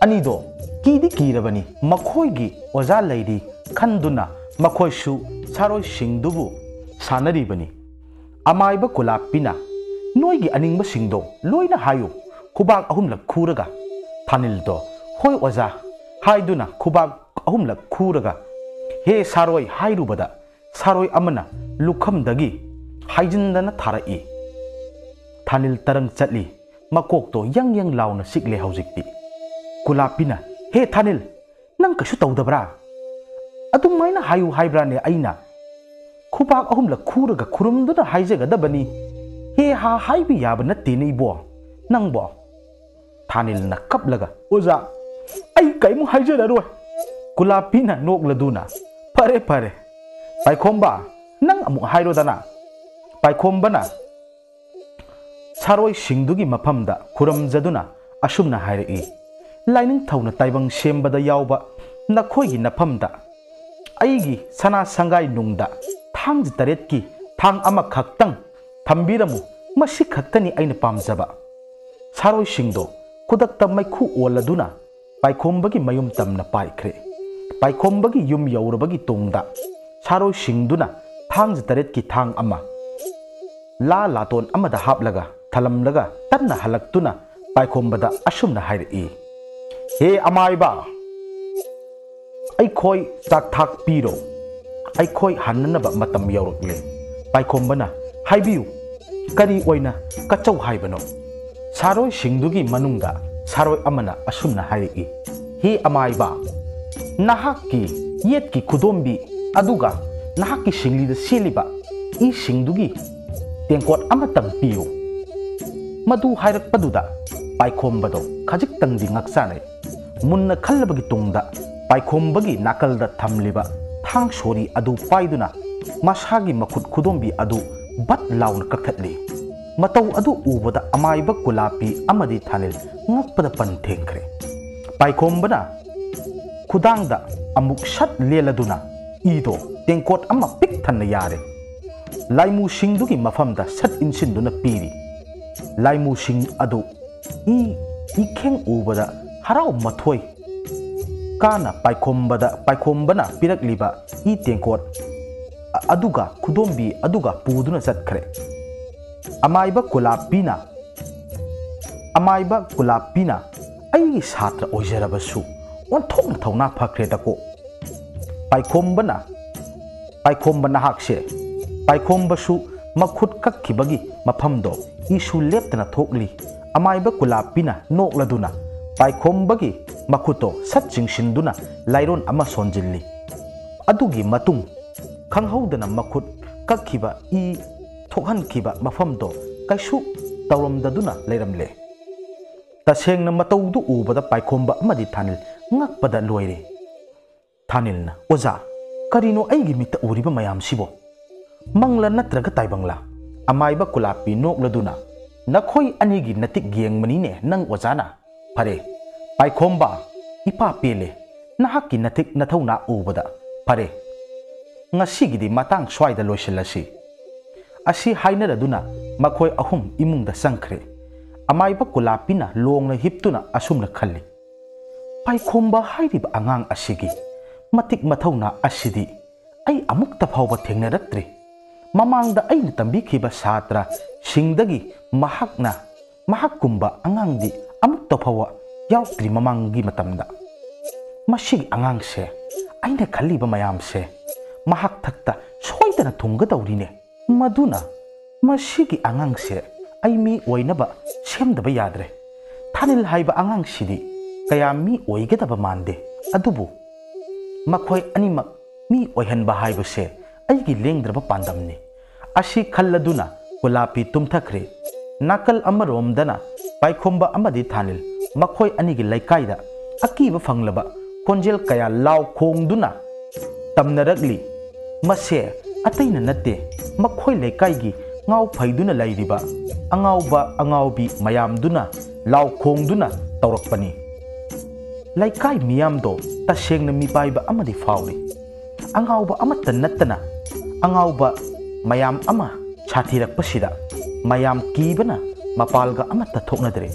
ꯑꯅꯤꯗꯣ ꯀꯤꯗꯤ ꯀꯤꯔꯕꯅꯤ, ꯃꯈꯣꯏꯒꯤ ꯑꯣꯖꯥ ꯂꯩꯔꯤ ꯈꯟꯗꯨꯅ ꯃꯈꯣꯏꯁꯨ ꯁꯥꯔꯣꯏꯁꯤꯡꯗꯨꯕꯨ ꯁꯥꯟꯅꯔꯤꯕꯅꯤ꯫ ꯑꯃꯥꯏꯕ ꯀꯨꯂꯥꯞꯄꯤꯅ, "ꯅꯣꯏꯒꯤ ꯑꯅꯤꯡꯕꯁꯤꯡꯗꯣ ꯂꯣꯏꯅ ꯍꯥꯏꯌꯨ, ꯈꯨꯕꯥꯛ ꯑꯍꯨꯝꯂꯛ ꯈꯨꯔꯒ꯫" ꯊꯥꯅꯤꯜꯗꯣ, "ꯍꯣꯏ ꯑꯣꯖꯥ" ꯍꯥꯏꯗꯨꯅ ꯈꯨꯕꯥꯛ ꯑꯍꯨꯝꯂꯛ ꯈꯨꯔꯒ "ꯍꯦ ꯁꯥꯔꯣꯏ" ꯍꯥꯏꯔꯨꯕꯗ ꯁꯥꯔꯣꯏ ꯑꯃꯅ ꯂꯨꯈꯝꯗꯒꯤ ꯍꯥꯏꯖꯤꯟꯗꯅ ꯊꯥꯔꯛꯏ꯫ ꯊꯥꯅꯤꯜ ꯇꯔꯪ ꯆꯠꯂꯤ꯫ ꯃꯀꯣꯛꯇꯣ ꯌꯪ ꯌꯪ ꯂꯥꯎꯅ ꯆꯤꯛꯂꯦ ꯍꯧꯖꯤꯛꯇꯤ꯫ ꯀꯨꯂꯥꯞꯄꯤꯅ, "ꯍꯦ ꯊꯥꯅꯤꯜ, ꯅꯪ ꯀꯩꯁꯨ ꯇꯧꯗꯕ꯭ꯔꯥ? ꯑꯗꯨꯃꯥꯏꯅ ꯍꯥꯏꯌꯨ ꯍꯥꯏꯕ꯭ꯔꯥꯅꯦ ꯑꯩꯅ? ꯈꯨꯕꯥꯛ ꯑꯍꯨꯝꯂꯛ ꯈꯨꯔꯒ ꯈꯨꯔꯨꯝꯗꯨꯅ ꯍꯥꯏꯖꯒꯗꯕꯅꯤ꯫ ꯍꯦ ꯍꯥ ꯍꯥꯏꯕ ꯌꯥꯕ ꯅꯠꯇꯦꯅꯦ ꯏꯕꯣ, ꯅꯪꯕꯣ꯫" ꯊꯥꯅꯤꯜꯅ ꯀꯞꯂꯒ, "ꯑꯣꯖꯥ, ꯑꯩ ꯀꯔꯤꯃꯨꯛ ꯍꯥꯏꯖꯔꯔꯣꯏ꯫" ꯀꯨꯂꯥꯞꯄꯤꯅ ꯅꯣꯛꯂꯗꯨꯅ, "ꯐꯔꯦ, ꯐꯔꯦ꯫" "ꯄꯥꯏꯈꯣꯝꯕ, ꯅꯪ ꯑꯃꯨꯛ ꯍꯥꯏꯔꯣꯗꯅ꯫" ꯄꯥꯏꯈꯣꯝꯕꯅ ꯁꯥꯔꯣꯏꯁꯤꯡꯗꯨꯒꯤ ꯃꯐꯝꯗ ꯈꯨꯔꯨꯝꯖꯗꯨꯅ ꯑꯁꯨꯝꯅ ꯍꯥꯏꯔꯛꯏ, "ꯂꯥꯏꯅꯤꯡꯊꯧꯅ ꯇꯥꯏꯕꯪ ꯁꯦꯝꯕꯗ ꯌꯥꯎꯕ ꯅꯈꯣꯏꯒꯤ ꯅꯐꯝꯗ ꯑꯩꯒꯤ ꯁꯅꯥ ꯁꯪꯒꯥꯏ ꯅꯨꯡꯗ ꯊꯥꯡꯖ ꯇꯔꯦꯠꯀꯤ ꯊꯥꯡ ꯑꯃꯈꯛꯇꯪ ꯊꯝꯕꯤꯔꯝꯃꯨ, ꯃꯁꯤ ꯈꯛꯇꯅꯤ ꯑꯩꯅ ꯄꯥꯝꯖꯕ꯫" ꯁꯥꯔꯣꯏꯁꯤꯡꯗꯣ ꯈꯨꯗꯛꯇ ꯃꯩꯈꯨ ꯑꯣꯜꯂꯗꯨꯅ ꯄꯥꯏꯈꯣꯝꯕꯒꯤ ꯃꯌꯨꯝ ꯇꯝꯅ ꯄꯥꯏꯈ꯭ꯔꯦ꯫ ꯄꯥꯏꯈꯣꯝꯕꯒꯤ ꯌꯨꯝ ꯌꯧꯔꯕꯒꯤ ꯇꯨꯡꯗ ꯁꯥꯔꯣꯏꯁꯤꯡꯗꯨꯅ ꯊꯥꯡꯖ ꯇꯔꯦꯠꯀꯤ ꯊꯥꯡ ꯑꯃ ꯂꯥ ꯂꯥꯇꯣꯟ ꯑꯃꯗ ꯍꯥꯞꯂꯒ ꯊꯂꯝꯂꯒ ꯇꯞꯅ ꯍꯜꯂꯛꯇꯨꯅ ꯄꯥꯏꯈꯣꯝꯕꯗ ꯑꯁꯨꯝꯅ ꯍꯥꯏꯔꯛꯏ, "ꯍꯦ ꯑꯃꯥꯏꯕ, ꯑꯩꯈꯣꯏ ꯆꯥꯛ ꯊꯥꯛꯄꯤꯔꯣ, ꯑꯩꯈꯣꯏ ꯍꯟꯅꯅꯕ ꯃꯇꯝ ꯌꯧꯔꯛꯂꯦ꯫" ꯄꯥꯏꯈꯣꯝꯕꯅ, "ꯍꯥꯏꯕꯤꯌꯨ, ꯀꯔꯤ ꯑꯣꯏꯅ ꯀꯆꯧ ꯍꯥꯏꯕꯅꯣ?" ꯁꯥꯔꯣꯏꯁꯤꯡꯗꯨꯒꯤ ꯃꯅꯨꯡꯗ ꯁꯥꯔꯣꯏ ꯑꯃꯅ ꯑꯁꯨꯝꯅ ꯍꯥꯏꯔꯛꯏ, "ꯍꯦ ꯑꯃꯥꯏꯕ, ꯅꯍꯥꯛꯀꯤ ꯌꯦꯠꯀꯤ ꯈꯨꯗꯣꯝꯕꯤ ꯑꯗꯨꯒ ꯅꯍꯥꯛꯀꯤ ꯁꯤꯡꯂꯤꯗ ꯁꯦꯠꯂꯤꯕ ꯏꯁꯤꯡꯗꯨꯒꯤ ꯇꯦꯡꯀꯣꯠ ꯑꯃꯇꯪ ꯄꯤꯌꯨ꯫" ꯃꯗꯨ ꯍꯥꯏꯔꯛꯄꯗꯨꯗ ꯄꯥꯏꯈꯣꯝꯕꯗꯣ ꯈꯖꯤꯛꯇꯪꯗꯤ ꯉꯛꯆꯥꯅꯩ꯫ ꯃꯨꯟꯅ ꯈꯜꯂꯕꯒꯤ ꯇꯨꯡꯗ ꯄꯥꯏꯈꯣꯝꯕꯒꯤ ꯅꯥꯀꯜꯗ ꯊꯝꯂꯤꯕ ꯊꯥꯡ ꯁꯣꯔꯤ ꯑꯗꯨ ꯄꯥꯏꯗꯨꯅ ꯃꯁꯥꯒꯤ ꯃꯈꯨꯠ ꯈꯨꯗꯣꯝꯕꯤ ꯑꯗꯨ ꯕꯠ ꯂꯥꯎꯅ ꯀꯛꯊꯠꯂꯤ꯫ ꯃꯇꯧ ꯑꯗꯨ ꯎꯕꯗ ꯑꯃꯥꯏꯕ ꯀꯨꯂꯥꯄꯤ ꯑꯃꯗꯤ ꯊꯥꯅꯤꯜ ꯉꯛꯄꯗ ꯄꯟ ꯊꯦꯡꯈ꯭ꯔꯦ꯫ ꯄꯥꯏꯈꯣꯝꯕꯅ ꯈꯨꯗꯥꯡꯗ ꯑꯃꯨꯛ ꯁꯠ ꯂꯦꯜꯂꯗꯨꯅ ꯏꯗꯣ ꯇꯦꯡꯀꯣꯠ ꯑꯃ ꯄꯤꯛ ꯊꯟꯅ ꯌꯥꯔꯦ꯫ ꯂꯥꯏꯃꯨꯁꯤꯡꯗꯨꯒꯤ ꯃꯐꯝꯗ ꯁꯠ ꯏꯟꯁꯤꯟꯗꯨꯅ ꯄꯤꯔꯤ꯫ ꯂꯥꯏꯃꯨꯁꯤꯡ ꯑꯗꯨ ꯏ ꯏꯈꯦꯡ ꯎꯕꯗ ꯍꯔꯥꯎ ꯃꯊꯣꯏ ꯀꯥꯅ ꯄꯥꯏꯈꯣꯝꯕꯗ, ꯄꯥꯏꯈꯣꯝꯕꯅ ꯄꯤꯔꯛꯂꯤꯕ ꯏ ꯇꯦꯡꯀꯣꯠ ꯑ-, ꯑꯗꯨꯒ ꯈꯨꯗꯣꯝꯕꯤ ꯑꯗꯨꯒ ꯄꯨꯗꯨꯅ ꯆꯠꯈ꯭ꯔꯦ꯫ ꯑꯃꯥꯏꯕ ꯀꯨꯂꯥꯞꯄꯤꯅ, ꯑꯃꯥꯏꯕ ꯀꯨꯂꯥꯞꯄꯤꯅ ꯑꯩꯒꯤ ꯁꯥꯇ꯭ꯔ ꯑꯣꯏꯖꯔꯕꯁꯨ ꯑꯣꯟꯊꯣꯛꯅ ꯊꯧꯅꯥ ꯐꯈ꯭ꯔꯦꯗꯀꯣ꯫ ꯄꯥꯏꯈꯣꯝꯕꯅ, ꯄꯥꯏꯈꯣꯝꯕ ꯅꯍꯥꯛꯁꯦ, ꯄꯥꯏꯈꯣꯝꯕꯁꯨ ꯃꯈꯨꯠ ꯀꯛꯈꯤꯕꯒꯤ ꯃꯐꯝꯗꯣ ꯏꯁꯨ ꯂꯦꯞꯇꯅ ꯊꯣꯛꯂꯤ꯫ ꯑꯃꯥꯏꯕ ꯀꯨꯂꯥꯞꯄꯤꯅ ꯅꯣꯛꯂꯗꯨꯅ ꯄꯥꯏꯈꯣꯝꯕꯒꯤ ꯃꯈꯨꯠꯇꯣ ꯁꯠ ꯆꯤꯡꯁꯤꯟꯗꯨꯅ ꯂꯥꯏꯔꯣꯟ ꯑꯃ ꯁꯣꯟꯖꯤꯜꯂꯤ꯫ ꯑꯗꯨꯒꯤ ꯃꯇꯨꯡ ꯈꯪꯍꯧꯗꯅ ꯃꯈꯨꯠ ꯀꯛꯈꯤꯕ ꯏ ꯊꯣꯛꯍꯟꯈꯤꯕ ꯃꯐꯝꯗꯣ ꯀꯩꯁꯨ ꯇꯧꯔꯝꯗꯗꯨꯅ ꯂꯩꯔꯝꯂꯦ꯫ ꯇꯁꯦꯡꯅ ꯃꯇꯧꯗꯨ ꯎꯕꯗ ꯄꯥꯏꯈꯣꯝꯕ ꯑꯃꯗꯤ ꯊꯥꯅꯤꯜ ꯉꯛꯄꯗ ꯂꯣꯏꯔꯦ꯫ ꯊꯥꯅꯤꯜꯅ, "ꯑꯣꯖꯥ, ꯀꯔꯤꯅꯣ ꯑꯩꯒꯤ ꯃꯤꯠꯇ ꯎꯔꯤꯕ ꯃꯌꯥꯝꯁꯤꯕꯣ? ꯃꯪꯂꯥ ꯅꯠꯇ꯭ꯔꯒ ꯇꯥꯏꯕꯪꯂꯥ?" ꯑꯃꯥꯏꯕ ꯀꯨꯂꯥꯞꯄꯤ ꯅꯣꯛꯂꯗꯨꯅ, "ꯅꯈꯣꯏ ꯑꯅꯤꯒꯤ ꯅꯇꯤꯛ ꯌꯦꯡꯕꯅꯤꯅꯦ ꯅꯪ ꯑꯣꯖꯥꯅ꯫ ꯐꯔꯦ, ꯄꯥꯏꯈꯣꯝꯕ, ꯏꯄꯥ ꯄꯦꯜꯂꯦ ꯅꯍꯥꯛꯀꯤ ꯅꯇꯤꯛ ꯅꯊꯧꯅꯥ ꯎꯕꯗ꯫ ꯐꯔꯦ, ꯉꯁꯤꯒꯤꯗꯤ ꯃꯇꯥꯡ ꯁ꯭ꯋꯥꯏꯗ ꯂꯣꯏꯁꯤꯜꯂꯁꯤ꯫" ꯑꯁꯤ ꯍꯥꯏꯅꯔꯗꯨꯅ ꯃꯈꯣꯏ ꯑꯍꯨꯝ ꯏꯃꯨꯡꯗ ꯆꯪꯈ꯭ꯔꯦ꯫ ꯑꯃꯥꯏꯕ ꯀꯨꯂꯥꯞꯄꯤꯅ ꯂꯣꯡꯅ ꯍꯤꯞꯇꯨꯅ ꯑꯁꯨꯝꯅ ꯈꯜꯂꯤ, "ꯄꯥꯏꯈꯣꯝꯕ ꯍꯥꯏꯔꯤꯕ ꯑꯉꯥꯡ ꯑꯁꯤꯒꯤ ꯃꯇꯤꯛ ꯃꯊꯧꯅꯥ ꯑꯁꯤꯗꯤ ꯑꯩ ꯑꯃꯨꯛꯇ ꯐꯥꯎꯕ ꯊꯦꯡꯅꯔꯛꯇ꯭ꯔꯤ꯫ ꯃꯃꯥꯡꯗ ꯑꯩꯅ ꯇꯝꯕꯤꯈꯤꯕ ꯁꯥꯇ꯭ꯔꯁꯤꯡꯗꯒꯤ ꯃꯍꯥꯛꯅ, ꯃꯍꯥꯛꯀꯨꯝꯕ ꯑꯉꯥꯡꯗꯤ ꯑꯃꯨꯛꯇ ꯐꯥꯎꯕ ꯌꯥꯎꯔꯛꯇ꯭ꯔꯤ ꯃꯃꯥꯡꯒꯤ ꯃꯇꯝꯗ꯫ ꯃꯁꯤꯒꯤ ꯑꯉꯥꯡꯁꯦ, ꯑꯩꯅ ꯈꯜꯂꯤꯕ ꯃꯌꯥꯝꯁꯦ ꯃꯍꯥꯛ ꯊꯛꯇ ꯁꯣꯏꯗꯅ ꯊꯨꯡꯒꯗꯧꯔꯤꯅꯦ꯫ ꯃꯗꯨꯅ ꯃꯁꯤꯒꯤ ꯑꯉꯥꯡꯁꯦ ꯑꯩ ꯃꯤ ꯑꯣꯏꯅꯕ ꯁꯦꯝꯗꯕ ꯌꯥꯗ꯭ꯔꯦ꯫ ꯊꯥꯅꯤꯜ ꯍꯥꯏꯕ ꯑꯉꯥꯡꯁꯤꯗꯤ ꯀꯌꯥ ꯃꯤ ꯑꯣꯏꯒꯗꯕ ꯃꯥꯟꯗꯦ, ꯑꯗꯨꯕꯨ ꯃꯈꯣꯏ ꯑꯅꯤꯃꯛ ꯃꯤ ꯑꯣꯏꯍꯟꯕ ꯍꯥꯏꯕꯁꯦ ꯑꯩꯒꯤ ꯂꯦꯡꯗ꯭ꯔꯕ ꯄꯥꯟꯗꯝꯅꯤ꯫ ꯑꯁꯤ ꯈꯜꯂꯗꯨꯅ ꯒꯨꯂꯥꯄꯤ ꯇꯨꯝꯊꯈ꯭ꯔꯦ꯫ ꯅꯥꯀꯜ ꯑꯃꯔꯣꯝꯗꯅ ꯄꯥꯏꯈꯣꯝꯕ ꯑꯃꯗꯤ ꯊꯥꯅꯤꯜ ꯃꯈꯣꯏ ꯑꯅꯤꯒꯤ ꯂꯩꯀꯥꯏꯗ ꯑꯀꯤꯕ ꯐꯪꯂꯕ ꯈꯣꯟꯖꯦꯜ ꯀꯌꯥ ꯂꯥꯎ ꯈꯣꯡꯗꯨꯅ ꯇꯝꯅꯔꯛꯂꯤ꯫ ꯃꯁꯦ ꯑꯇꯩꯅ ꯅꯠꯇꯦ, ꯃꯈꯣꯏ ꯂꯩꯀꯥꯏꯒꯤ ꯉꯥꯎ ꯐꯩꯗꯨꯅ ꯂꯩꯔꯤꯕ ꯑꯉꯥꯎꯕ ꯑꯉꯥꯎꯕꯤ ꯃꯌꯥꯝꯗꯨꯅ ꯂꯥꯎ ꯈꯣꯡꯗꯨꯅ ꯇꯧꯔꯛꯄꯅꯤ꯫ ꯂꯩꯀꯥꯏ ꯃꯤꯌꯥꯝꯗꯣ ꯇꯁꯦꯡꯅ ꯃꯤꯄꯥꯏꯕ ꯑꯃꯗꯤ ꯐꯥꯎꯔꯤ꯫ ꯑꯉꯥꯎꯕ ꯑꯃꯠꯇ ꯅꯠꯇꯅ ꯑꯉꯥꯎꯕ ꯃꯌꯥꯝ ꯑꯃ ꯁꯥꯊꯤꯔꯛꯄꯁꯤꯗ ꯃꯌꯥꯝ ꯀꯤꯕꯅ ꯃꯄꯥꯜꯒ ꯑꯃꯠꯇ ꯊꯣꯛꯅꯗ꯭ꯔꯦ꯫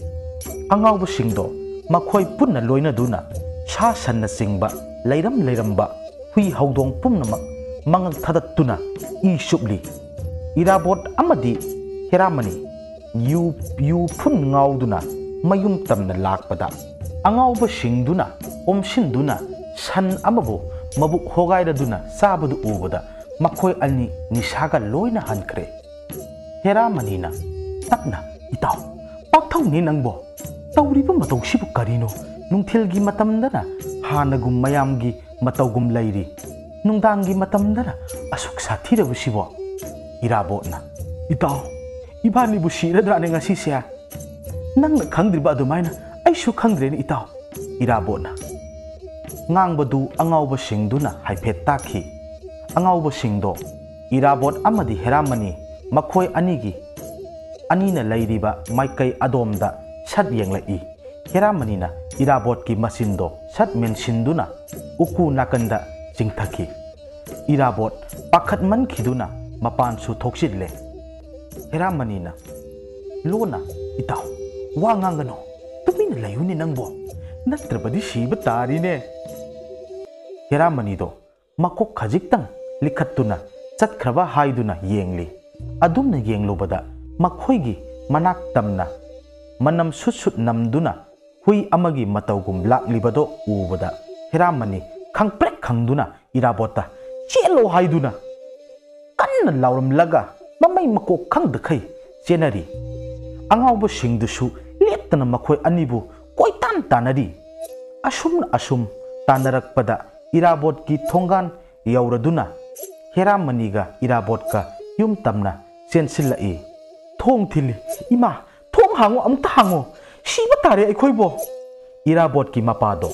ꯑꯉꯥꯎꯕꯁꯤꯡꯗꯣ ꯃꯈꯣꯏ ꯄꯨꯟꯅ ꯂꯣꯏꯅꯗꯨꯅ ꯁꯥ ꯁꯟꯅꯆꯤꯡꯕ ꯂꯩꯔꯝ ꯂꯩꯔꯝꯕ ꯍꯨꯏ ꯍꯧꯗꯣꯡ ꯄꯨꯝꯅꯃꯛ ꯃꯉꯛ ꯊꯗꯠꯇꯨꯅ ꯏ ꯆꯨꯞꯂꯤ꯫ ꯏꯔꯥꯕꯣꯠ ꯑꯃꯗꯤ ꯍꯦꯔꯥꯃꯅꯤ ꯌꯨ, ꯌꯨ ꯐꯨꯟ ꯉꯥꯎꯗꯨꯅ ꯃꯌꯨꯝ ꯇꯝꯅ ꯂꯥꯛꯄꯗ, ꯑꯉꯥꯎꯕꯁꯤꯡꯗꯨꯅ ꯑꯣꯝꯁꯤꯟꯗꯨꯅ ꯁꯟ ꯑꯃꯕꯨ ꯃꯕꯨꯛ ꯍꯣꯒꯥꯏꯔꯗꯨꯅ ꯆꯥꯕꯗꯨ ꯎꯕꯗ ꯃꯈꯣꯏ ꯑꯅꯤ ꯅꯤꯁꯥꯒ ꯂꯣꯏꯅ ꯍꯟꯈ꯭ꯔꯦ꯫ ꯍꯦꯔꯥꯃꯅꯤꯅ ꯇꯞꯅ, "ꯏꯇꯥꯎ, ꯄꯥꯛꯊꯧꯅꯦ ꯅꯪꯕꯣ꯫ ꯇꯧꯔꯤꯕ ꯃꯇꯧꯁꯤꯕꯨ ꯀꯔꯤꯅꯣ? ꯅꯨꯡꯊꯤꯜꯒꯤ ꯃꯇꯝꯗꯅ ꯍꯥꯟꯅꯒꯨꯝ ꯃꯌꯥꯝꯒꯤ ꯃꯇꯧꯒꯨꯝ ꯂꯩꯔꯤ, ꯅꯨꯡꯗꯥꯡꯒꯤ ꯃꯇꯝꯗꯅ ꯑꯁꯨꯛ ꯁꯥꯊꯤꯔꯕꯁꯤꯕꯣ?" ꯏꯔꯥꯕꯣꯠꯅ, "ꯏꯇꯥꯎ, ꯏꯕꯥꯅꯤꯕꯨ ꯁꯤꯔꯗ꯭ꯔꯥꯅꯦ ꯉꯁꯤꯁꯦ? ꯅꯪꯅ ꯈꯪꯗ꯭ꯔꯤꯕ ꯑꯗꯨꯃꯥꯏꯅ ꯑꯩꯁꯨ ꯈꯪꯗ꯭ꯔꯦꯅꯦ, ꯏꯇꯥꯎ꯫" ꯏꯔꯥꯕꯣꯠꯅ ꯉꯥꯡꯕꯗꯨ ꯑꯉꯥꯎꯕꯁꯤꯡꯗꯨꯅ ꯍꯥꯏꯐꯦꯠ ꯇꯥꯈꯤ꯫ ꯑꯉꯥꯎꯕꯁꯤꯡꯗꯣ ꯏꯔꯥꯕꯣꯠ ꯑꯃꯗꯤ ꯍꯦꯔꯥꯃꯅꯤ ꯃꯈꯣꯏ ꯑꯅꯤꯒꯤ, ꯑꯅꯤꯅ ꯂꯩꯔꯤꯕ ꯃꯥꯏꯀꯩ ꯑꯗꯣꯝꯗ ꯁꯠ ꯌꯦꯡꯂꯛꯏ꯫ ꯍꯦꯔꯥꯃꯅꯤꯅ ꯏꯔꯥꯕꯣꯠꯀꯤ ꯃꯆꯤꯟꯗꯣ ꯁꯠ ꯃꯦꯟꯁꯤꯟꯗꯨꯅ ꯎꯀꯨ ꯅꯥꯀꯟꯗ ꯆꯤꯡꯊꯈꯤ꯫ ꯏꯔꯥꯕꯣꯠ ꯄꯥꯈꯠꯃꯟꯈꯤꯗꯨꯅ ꯃꯄꯥꯟꯁꯨ ꯊꯣꯛꯆꯤꯜꯂꯦ꯫ ꯍꯦꯔꯥꯃꯅꯤꯅ ꯂꯣꯟꯅ, "ꯏꯇꯥꯎ, ꯋꯥ ꯉꯥꯡꯒꯅꯨ, ꯇꯨꯃꯤꯟꯅ ꯂꯩꯌꯨꯅꯦ ꯅꯪꯕꯣ, ꯅꯠꯇ꯭ꯔꯕꯗꯤ ꯁꯤꯕ ꯇꯥꯔꯤꯅꯦ꯫" ꯍꯦꯔꯥꯃꯅꯤꯗꯣ ꯃꯀꯣꯛ ꯈꯖꯤꯛꯇꯪ ꯂꯤꯈꯠꯇꯨꯅ ꯆꯠꯈ꯭ꯔꯕ ꯍꯥꯏꯗꯨꯅ ꯌꯦꯡꯂꯤ꯫ ꯑꯗꯨꯝꯅ ꯌꯦꯡꯂꯨꯕꯗ ꯃꯈꯣꯏꯒꯤ ꯃꯅꯥꯛ ꯇꯝꯅ ꯃꯅꯝ ꯁꯨꯠ ꯁꯨꯠ ꯅꯝꯗꯨꯅ ꯍꯨꯏ ꯑꯃꯒꯤ ꯃꯇꯧꯒꯨꯝ ꯂꯥꯛꯂꯤꯕꯗꯣ ꯎꯕꯗ ꯍꯦꯔꯥꯃꯅꯤ ꯈꯪꯄ꯭ꯔꯦꯛ ꯈꯪꯗꯨꯅ ꯏꯔꯥꯕꯣꯠꯇ "ꯆꯦꯜꯂꯣ" ꯍꯥꯏꯗꯨꯅ ꯀꯟꯅ ꯂꯥꯎꯔꯝꯂꯒ ꯃꯃꯩ ꯃꯀꯣꯛ ꯈꯪꯗꯈꯩ ꯆꯦꯟꯅꯔꯤ꯫ ꯑꯉꯥꯎꯕꯁꯤꯡꯗꯨꯁꯨ ꯂꯦꯞꯇꯅ ꯃꯈꯣꯏ ꯑꯅꯤꯕꯨ ꯀꯣꯏꯇꯥꯟ ꯇꯥꯟꯅꯔꯤ꯫ ꯑꯁꯨꯝꯅ ꯑꯁꯨꯝ ꯇꯥꯟꯅꯔꯛꯄꯗ ꯏꯔꯥꯕꯣꯠꯀꯤ ꯊꯣꯡꯒꯥꯟ ꯌꯧꯔꯗꯨꯅ ꯍꯦꯔꯥꯃꯅꯤꯒ ꯏꯔꯥꯕꯣꯠꯀ ꯌꯨꯝ ꯇꯝꯅ ꯆꯦꯟꯁꯤꯜꯂꯛꯏ꯫ "ꯊꯣꯡ ꯊꯤꯜꯂꯤ꯫ ꯏꯃꯥ, ꯊꯣꯡ ꯍꯥꯡꯉꯣ, ꯑꯃꯨꯛꯇ ꯍꯥꯡꯉꯣ꯫ ꯁꯤꯕ ꯇꯥꯔꯦ ꯑꯩꯈꯣꯏꯕꯣ!" ꯏꯔꯥꯕꯣꯠꯀꯤ ꯃꯄꯥꯗꯣ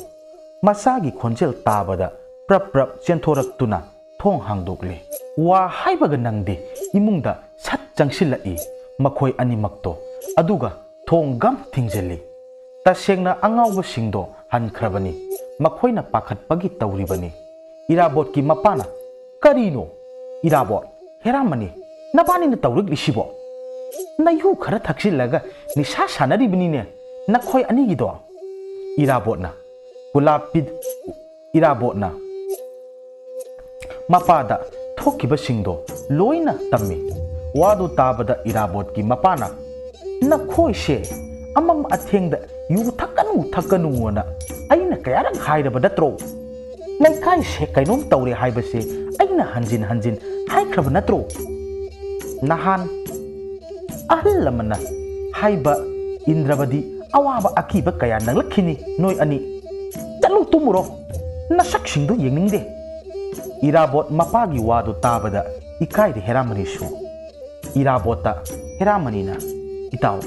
ꯃꯆꯥꯒꯤ ꯈꯣꯟꯖꯦꯜ ꯇꯥꯕꯗ ꯄ꯭ꯔꯞ ꯄ꯭ꯔꯞ ꯆꯦꯟꯊꯣꯔꯛꯇꯨꯅ ꯊꯣꯡ ꯍꯥꯡꯗꯣꯛꯂꯦ꯫ ꯋꯥ ꯍꯥꯏꯕꯒ ꯅꯪꯗꯦ, ꯏꯃꯨꯡꯗ ꯁꯠ ꯆꯪꯁꯤꯜꯂꯛꯏ ꯃꯈꯣꯏ ꯑꯅꯤꯃꯛꯇꯣ꯫ ꯑꯗꯨꯒ ꯊꯣꯡ ꯒꯝ ꯊꯤꯡꯖꯤꯜꯂꯤ꯫ ꯇꯁꯦꯡꯅ ꯑꯉꯥꯎꯕꯁꯤꯡꯗꯣ ꯍꯟꯈ꯭ꯔꯕꯅꯤ꯫ ꯃꯈꯣꯏꯅ ꯄꯥꯈꯠꯄꯒꯤ ꯇꯧꯔꯤꯕꯅꯤ꯫ ꯏꯔꯥꯕꯣꯠꯀꯤ ꯃꯄꯥꯅ, "ꯀꯔꯤꯅꯣ? ꯏꯔꯥꯕꯣꯠ, ꯍꯦꯔꯥꯃꯅꯤ, ꯅꯕꯥꯅꯤꯅ ꯇꯧꯔꯛꯂꯤꯁꯤꯕꯣ? ꯅꯌꯨ ꯈꯔ ꯊꯛꯆꯤꯜꯂꯒ ꯅꯤꯁꯥ ꯁꯥꯟꯅꯔꯤꯕꯅꯤꯅꯦ ꯅꯈꯣꯏ ꯑꯅꯤꯒꯤꯗꯣ?" ꯏꯔꯥꯕꯣꯠꯅ ꯀꯨꯂꯥꯞ ꯄꯤ-, ꯏꯔꯥꯕꯣꯠꯅ ꯃꯄꯥꯗ ꯊꯣꯛꯈꯤꯕꯁꯤꯡꯗꯣ ꯂꯣꯏꯅ ꯇꯝꯃꯤ꯫ ꯋꯥꯗꯨ ꯇꯥꯕꯗ ꯏꯔꯥꯕꯣꯠꯀꯤ ꯃꯄꯥꯅ, "ꯅꯈꯣꯏꯁꯦ ꯑꯃꯝ ꯑꯊꯦꯡꯗ ꯌꯨ ꯊꯛꯀꯅꯨ, ꯊꯛꯀꯅꯨꯅ ꯑꯩꯅ ꯀꯌꯥꯔꯛ ꯍꯥꯏꯔꯕ ꯅꯠꯇ꯭ꯔꯣ? ꯂꯩꯀꯥꯏꯁꯦ ꯀꯩꯅꯣꯝ ꯇꯧꯔꯦ ꯍꯥꯏꯕꯁꯦ ꯑꯩꯅ ꯍꯟꯖꯤꯟ ꯍꯟꯖꯤꯟ ꯍꯥꯏꯈ꯭ꯔꯕ ꯅꯠꯇ꯭ꯔꯣ? ꯅꯍꯥꯟ ꯑꯍꯜ ꯂꯃꯟꯅ ꯍꯥꯏꯕ ꯏꯟꯗ꯭ꯔꯕꯗꯤ ꯑꯋꯥꯕ ꯑꯀꯤꯕ ꯀꯌꯥ ꯅꯪꯂꯛꯈꯤꯅꯤ ꯅꯣꯏ ꯑꯅꯤ꯫ ꯆꯠꯂꯨ ꯇꯨꯝꯃꯨꯔꯣ, ꯅꯁꯛꯁꯤꯡꯗꯨ ꯌꯦꯡꯅꯤꯡꯗꯦ꯫" ꯏꯔꯥꯕꯣꯠ ꯃꯄꯥꯒꯤ ꯋꯥꯗꯨ ꯇꯥꯕꯗ ꯏꯀꯥꯏꯔꯦ ꯍꯦꯔꯥꯃꯅꯤꯁꯨ꯫ ꯏꯔꯥꯕꯣꯠꯇ ꯍꯦꯔꯥꯃꯅꯤꯅ, "ꯏꯇꯥꯎ,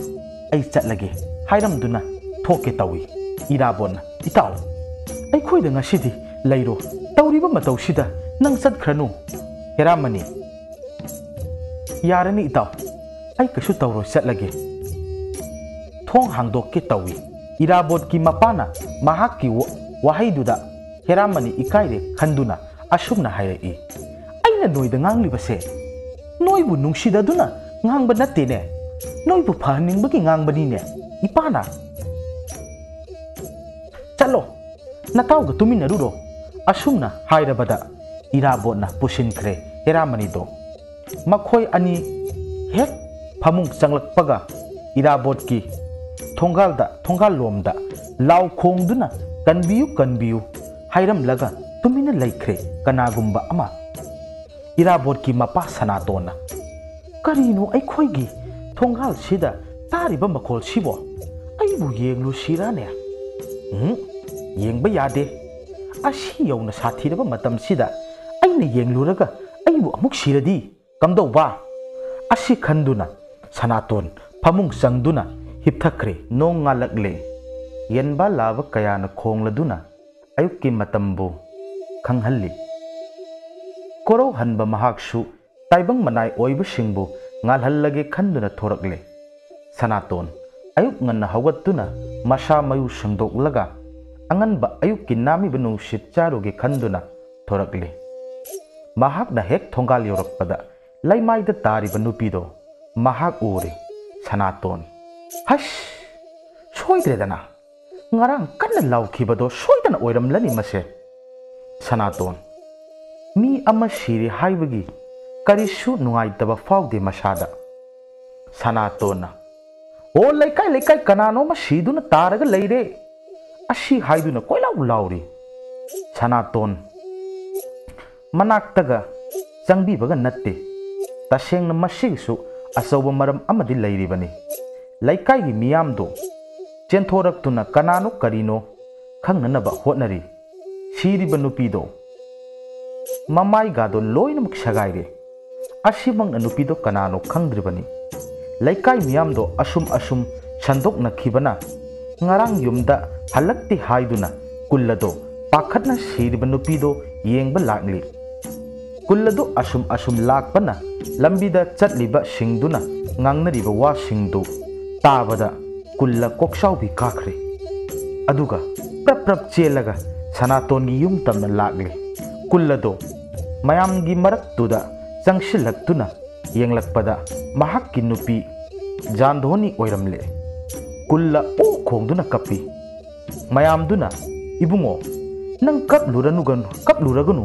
ꯑꯩ ꯆꯠꯂꯒꯦ" ꯍꯥꯏꯔꯝꯗꯨꯅ ꯊꯣꯛꯀꯦ ꯇꯧꯏ꯫ ꯏꯔꯥꯕꯣꯠꯅ, "ꯏꯇꯥꯎ, ꯑꯩꯈꯣꯏꯗ ꯉꯁꯤꯗꯤ ꯂꯩꯔꯣ, ꯇꯧꯔꯤꯕ ꯃꯇꯧꯁꯤꯗ ꯅꯪ ꯆꯠꯈ꯭ꯔꯅꯨ꯫" ꯍꯦꯔꯥꯃꯅꯤ, "ꯌꯥꯔꯅꯤ ꯏꯇꯥꯎ, ꯑꯩ ꯀꯩꯁꯨ ꯇꯧꯔꯣꯏ, ꯆꯠꯂꯒꯦ꯫" ꯊꯣꯡ ꯍꯥꯡꯗꯣꯛꯀꯦ ꯇꯧꯏ꯫ ꯏꯔꯥꯕꯣꯠꯀꯤ ꯃꯄꯥꯅ ꯃꯍꯥꯛꯀꯤ ꯋꯥ-, ꯋꯥꯍꯩꯗꯨꯗ ꯍꯦꯔꯥꯃꯅꯤ ꯏꯀꯥꯏꯔꯦ ꯈꯟꯗꯨꯅ ꯑꯁꯨꯝꯅ ꯍꯥꯏꯔꯛꯏ, "ꯑꯩꯅ ꯅꯣꯏꯗ ꯉꯥꯡꯂꯤꯕꯁꯦ ꯅꯣꯏꯕꯨ ꯅꯨꯡꯁꯤꯗꯗꯨꯅ ꯉꯥꯡꯕ ꯅꯠꯇꯦꯅꯦ, ꯅꯣꯏꯕꯨ ꯐꯍꯟꯅꯤꯡꯕꯒꯤ ꯉꯥꯡꯕꯅꯤꯅꯦ ꯏꯄꯥꯅ꯫ ꯆꯠꯂꯣ, ꯅꯇꯥꯎꯒ ꯇꯨꯃꯤꯟꯅꯔꯨꯔꯣ꯫" ꯑꯁꯨꯝꯅ ꯍꯥꯏꯔꯕꯗ ꯏꯔꯥꯕꯣꯠꯅ ꯄꯨꯁꯤꯟꯈ꯭ꯔꯦ ꯍꯦꯔꯥꯃꯅꯤꯗꯣ꯫ ꯃꯈꯣꯏ ꯑꯅꯤ ꯍꯦꯛ ꯐꯃꯨꯡ ꯆꯪꯂꯛꯄꯒ ꯏꯔꯥꯕꯣꯠꯀꯤ ꯊꯣꯡꯒꯥꯜꯗ, ꯊꯣꯡꯒꯥꯜꯂꯣꯝꯗ ꯂꯥꯎ ꯈꯣꯡꯗꯨꯅ, "ꯀꯟꯕꯤꯌꯨ, ꯀꯟꯕꯤꯌꯨ" ꯍꯥꯏꯔꯝꯂꯒ ꯇꯨꯃꯤꯟꯅ ꯂꯩꯈ꯭ꯔꯦ ꯀꯅꯥꯒꯨꯝꯕ ꯑꯃ꯫ ꯏꯔꯥꯕꯣꯠꯀꯤ ꯃꯄꯥ ꯁꯅꯥꯇꯣꯟꯅ, "ꯀꯔꯤꯅꯣ ꯑꯩꯈꯣꯏꯒꯤ ꯊꯣꯡꯒꯥꯜꯁꯤꯗ ꯇꯥꯔꯤꯕ ꯃꯈꯣꯜꯁꯤꯕꯣ? ꯑꯩꯕꯨ ꯌꯦꯡꯂꯨꯁꯤꯔꯥꯅꯦ?" "ꯎꯝ, ꯌꯦꯡꯕ ꯌꯥꯗꯦ꯫ ꯑꯁꯤ ꯌꯧꯅ ꯁꯥꯊꯤꯔꯕ ꯃꯇꯝꯁꯤꯗ ꯑꯩꯅ ꯌꯦꯡꯂꯨꯔꯒ ꯑꯩꯕꯨ ꯑꯃꯨꯛ ꯁꯤꯔꯗꯤ ꯀꯝꯗꯧꯕ?" ꯑꯁꯤ ꯈꯟꯗꯨꯅ ꯁꯅꯥꯇꯣꯟ ꯐꯃꯨꯡ ꯆꯪꯗꯨꯅ ꯍꯤꯞꯊꯈ꯭ꯔꯦ꯫ ꯅꯣꯡ ꯉꯥꯜꯂꯛꯂꯦ꯫ ꯌꯦꯟꯕꯥ ꯂꯥꯕ ꯀꯌꯥꯅ ꯈꯣꯡꯂꯗꯨꯅ ꯑꯌꯨꯛꯀꯤ ꯃꯇꯝꯕꯨ ꯈꯪꯍꯜꯂꯤ꯫ ꯀꯣꯔꯧꯍꯟꯕ ꯃꯍꯥꯛꯁꯨ ꯇꯥꯏꯕꯪ ꯃꯅꯥꯏ ꯑꯣꯏꯕꯁꯤꯡꯕꯨ ꯉꯥꯜꯍꯜꯂꯒꯦ ꯈꯟꯗꯨꯅ ꯊꯣꯔꯛꯂꯦ꯫ ꯁꯅꯥꯇꯣꯟ ꯑꯌꯨꯛ ꯉꯟꯅ ꯍꯧꯒꯠꯇꯨꯅ ꯃꯁꯥ ꯃꯌꯨ ꯁꯦꯡꯗꯣꯛꯂꯒ ꯑꯉꯟꯕ ꯑꯌꯨꯛꯀꯤ ꯅꯥꯝꯃꯤꯕ ꯅꯨꯡꯁꯤꯠ ꯆꯥꯔꯨꯒꯦ ꯈꯟꯗꯨꯅ ꯊꯣꯔꯛꯂꯦ꯫ ꯃꯍꯥꯛꯅ ꯍꯦꯛ ꯊꯣꯡꯒꯥꯜ ꯌꯧꯔꯛꯄꯗ ꯂꯩꯃꯥꯏꯗ ꯇꯥꯔꯤꯕ ꯅꯨꯄꯤꯗꯣ ꯃꯍꯥꯛ ꯎꯔꯦ꯫ ꯁꯅꯥꯇꯣꯟ, "ꯍꯁ! ꯁꯣꯏꯗ꯭ꯔꯦꯗꯅ꯫ ꯉꯔꯥꯡ ꯀꯟꯅ ꯂꯥꯎꯈꯤꯕꯗꯣ ꯁꯣꯏꯗꯅ ꯑꯣꯏꯔꯝꯂꯅꯤ ꯃꯁꯦ꯫" ꯁꯅꯥꯇꯣꯟ, "ꯃꯤ ꯑꯃ ꯁꯤꯔꯦ ꯍꯥꯏꯕꯒꯤ ꯀꯔꯤꯁꯨ ꯅꯨꯡꯉꯥꯏꯇꯕ ꯐꯥꯎꯗꯦ ꯃꯁꯥꯗ꯫" ꯁꯅꯥꯇꯣꯟꯅ, "ꯑꯣ, ꯂꯩꯀꯥꯏ ꯂꯩꯀꯥꯏ ꯀꯅꯥꯅꯣ ꯑꯃ ꯁꯤꯗꯨꯅ ꯇꯥꯔꯒ ꯂꯩꯔꯦ" ꯑꯁꯤ ꯍꯥꯏꯗꯨꯅ ꯀꯣꯏꯂꯥꯎ ꯂꯥꯎꯔꯤ꯫ ꯁꯅꯥꯇꯣꯟ ꯃꯅꯥꯛꯇꯒ ꯆꯪꯕꯤꯕꯒ ꯅꯠꯇꯦ꯫ ꯇꯁꯦꯡꯅ ꯃꯁꯤꯒꯤꯁꯨ ꯑꯆꯧꯕ ꯃꯔꯝ ꯑꯃꯗꯤ ꯂꯩꯔꯤꯕꯅꯤ꯫ ꯂꯩꯀꯥꯏꯒꯤ ꯃꯤꯌꯥꯝꯗꯣ ꯆꯦꯟꯊꯣꯔꯛꯇꯨꯅ ꯀꯅꯥꯅꯣ ꯀꯔꯤꯅꯣ ꯈꯪꯅꯅꯕ ꯍꯣꯠꯅꯔꯤ꯫ ꯁꯤꯔꯤꯕ ꯅꯨꯄꯤꯗꯣ ꯃꯃꯥꯏꯒꯥꯗꯣ ꯂꯣꯏꯅꯃꯛ ꯁꯦꯒꯥꯏꯔꯦ꯫ ꯑꯁꯤꯃꯛꯅ ꯅꯨꯄꯤꯗꯣ ꯀꯅꯥꯅꯣ ꯈꯪꯗ꯭ꯔꯤꯕꯅꯤ꯫ ꯂꯩꯀꯥꯏ ꯃꯤꯌꯥꯝꯗꯣ ꯑꯁꯨꯝ ꯑꯁꯨꯝ ꯁꯟꯗꯣꯛꯅꯈꯤꯕꯅ ꯉꯔꯥꯡ ꯌꯨꯝꯗ ꯍꯜꯂꯛꯇꯦ ꯍꯥꯏꯗꯨꯅ ꯀꯨꯜꯂꯗꯣ ꯄꯥꯈꯠꯅ ꯁꯤꯔꯤꯕ ꯅꯨꯄꯤꯗꯣ ꯌꯦꯡꯕ ꯂꯥꯛꯂꯤ꯫ ꯀꯨꯜꯂꯗꯨ ꯑꯁꯨꯝ ꯑꯁꯨꯝ ꯂꯥꯛꯄꯅ ꯂꯝꯕꯤꯗ ꯆꯠꯂꯤꯕꯁꯤꯡꯗꯨꯅ ꯉꯥꯡꯅꯔꯤꯕ ꯋꯥꯁꯤꯡꯗꯨ ꯇꯥꯕꯗ ꯀꯨꯜꯂ ꯀꯣꯛꯆꯥꯎꯕꯤ ꯀꯥꯈ꯭ꯔꯦ꯫ ꯑꯗꯨꯒ ꯄ꯭ꯔꯞ ꯄ꯭ꯔꯞ ꯆꯦꯜꯂꯒ ꯁꯅꯥꯇꯣꯟꯒꯤ ꯌꯨꯝ ꯇꯝꯅ ꯂꯥꯛꯂꯦ꯫ ꯀꯨꯜꯂꯗꯣ ꯃꯌꯥꯝꯒꯤ ꯃꯔꯛꯇꯨꯗ ꯆꯪꯁꯤꯜꯂꯛꯇꯨꯅ ꯌꯦꯡꯂꯛꯄꯗ ꯃꯍꯥꯛꯀꯤ ꯅꯨꯄꯤ ꯖꯥꯟꯙꯣꯅꯤ ꯑꯣꯏꯔꯝꯂꯦ꯫ ꯀꯨꯜꯂ ꯑꯣ ꯈꯣꯡꯗꯨꯅ ꯀꯞꯄꯤ꯫ ꯃꯌꯥꯝꯗꯨꯅ, "ꯏꯕꯨꯡꯉꯣ, ꯅꯪ ꯀꯞꯂꯨꯔꯅꯨꯒꯅꯨ, ꯀꯞꯂꯨꯔꯒꯅꯨ꯫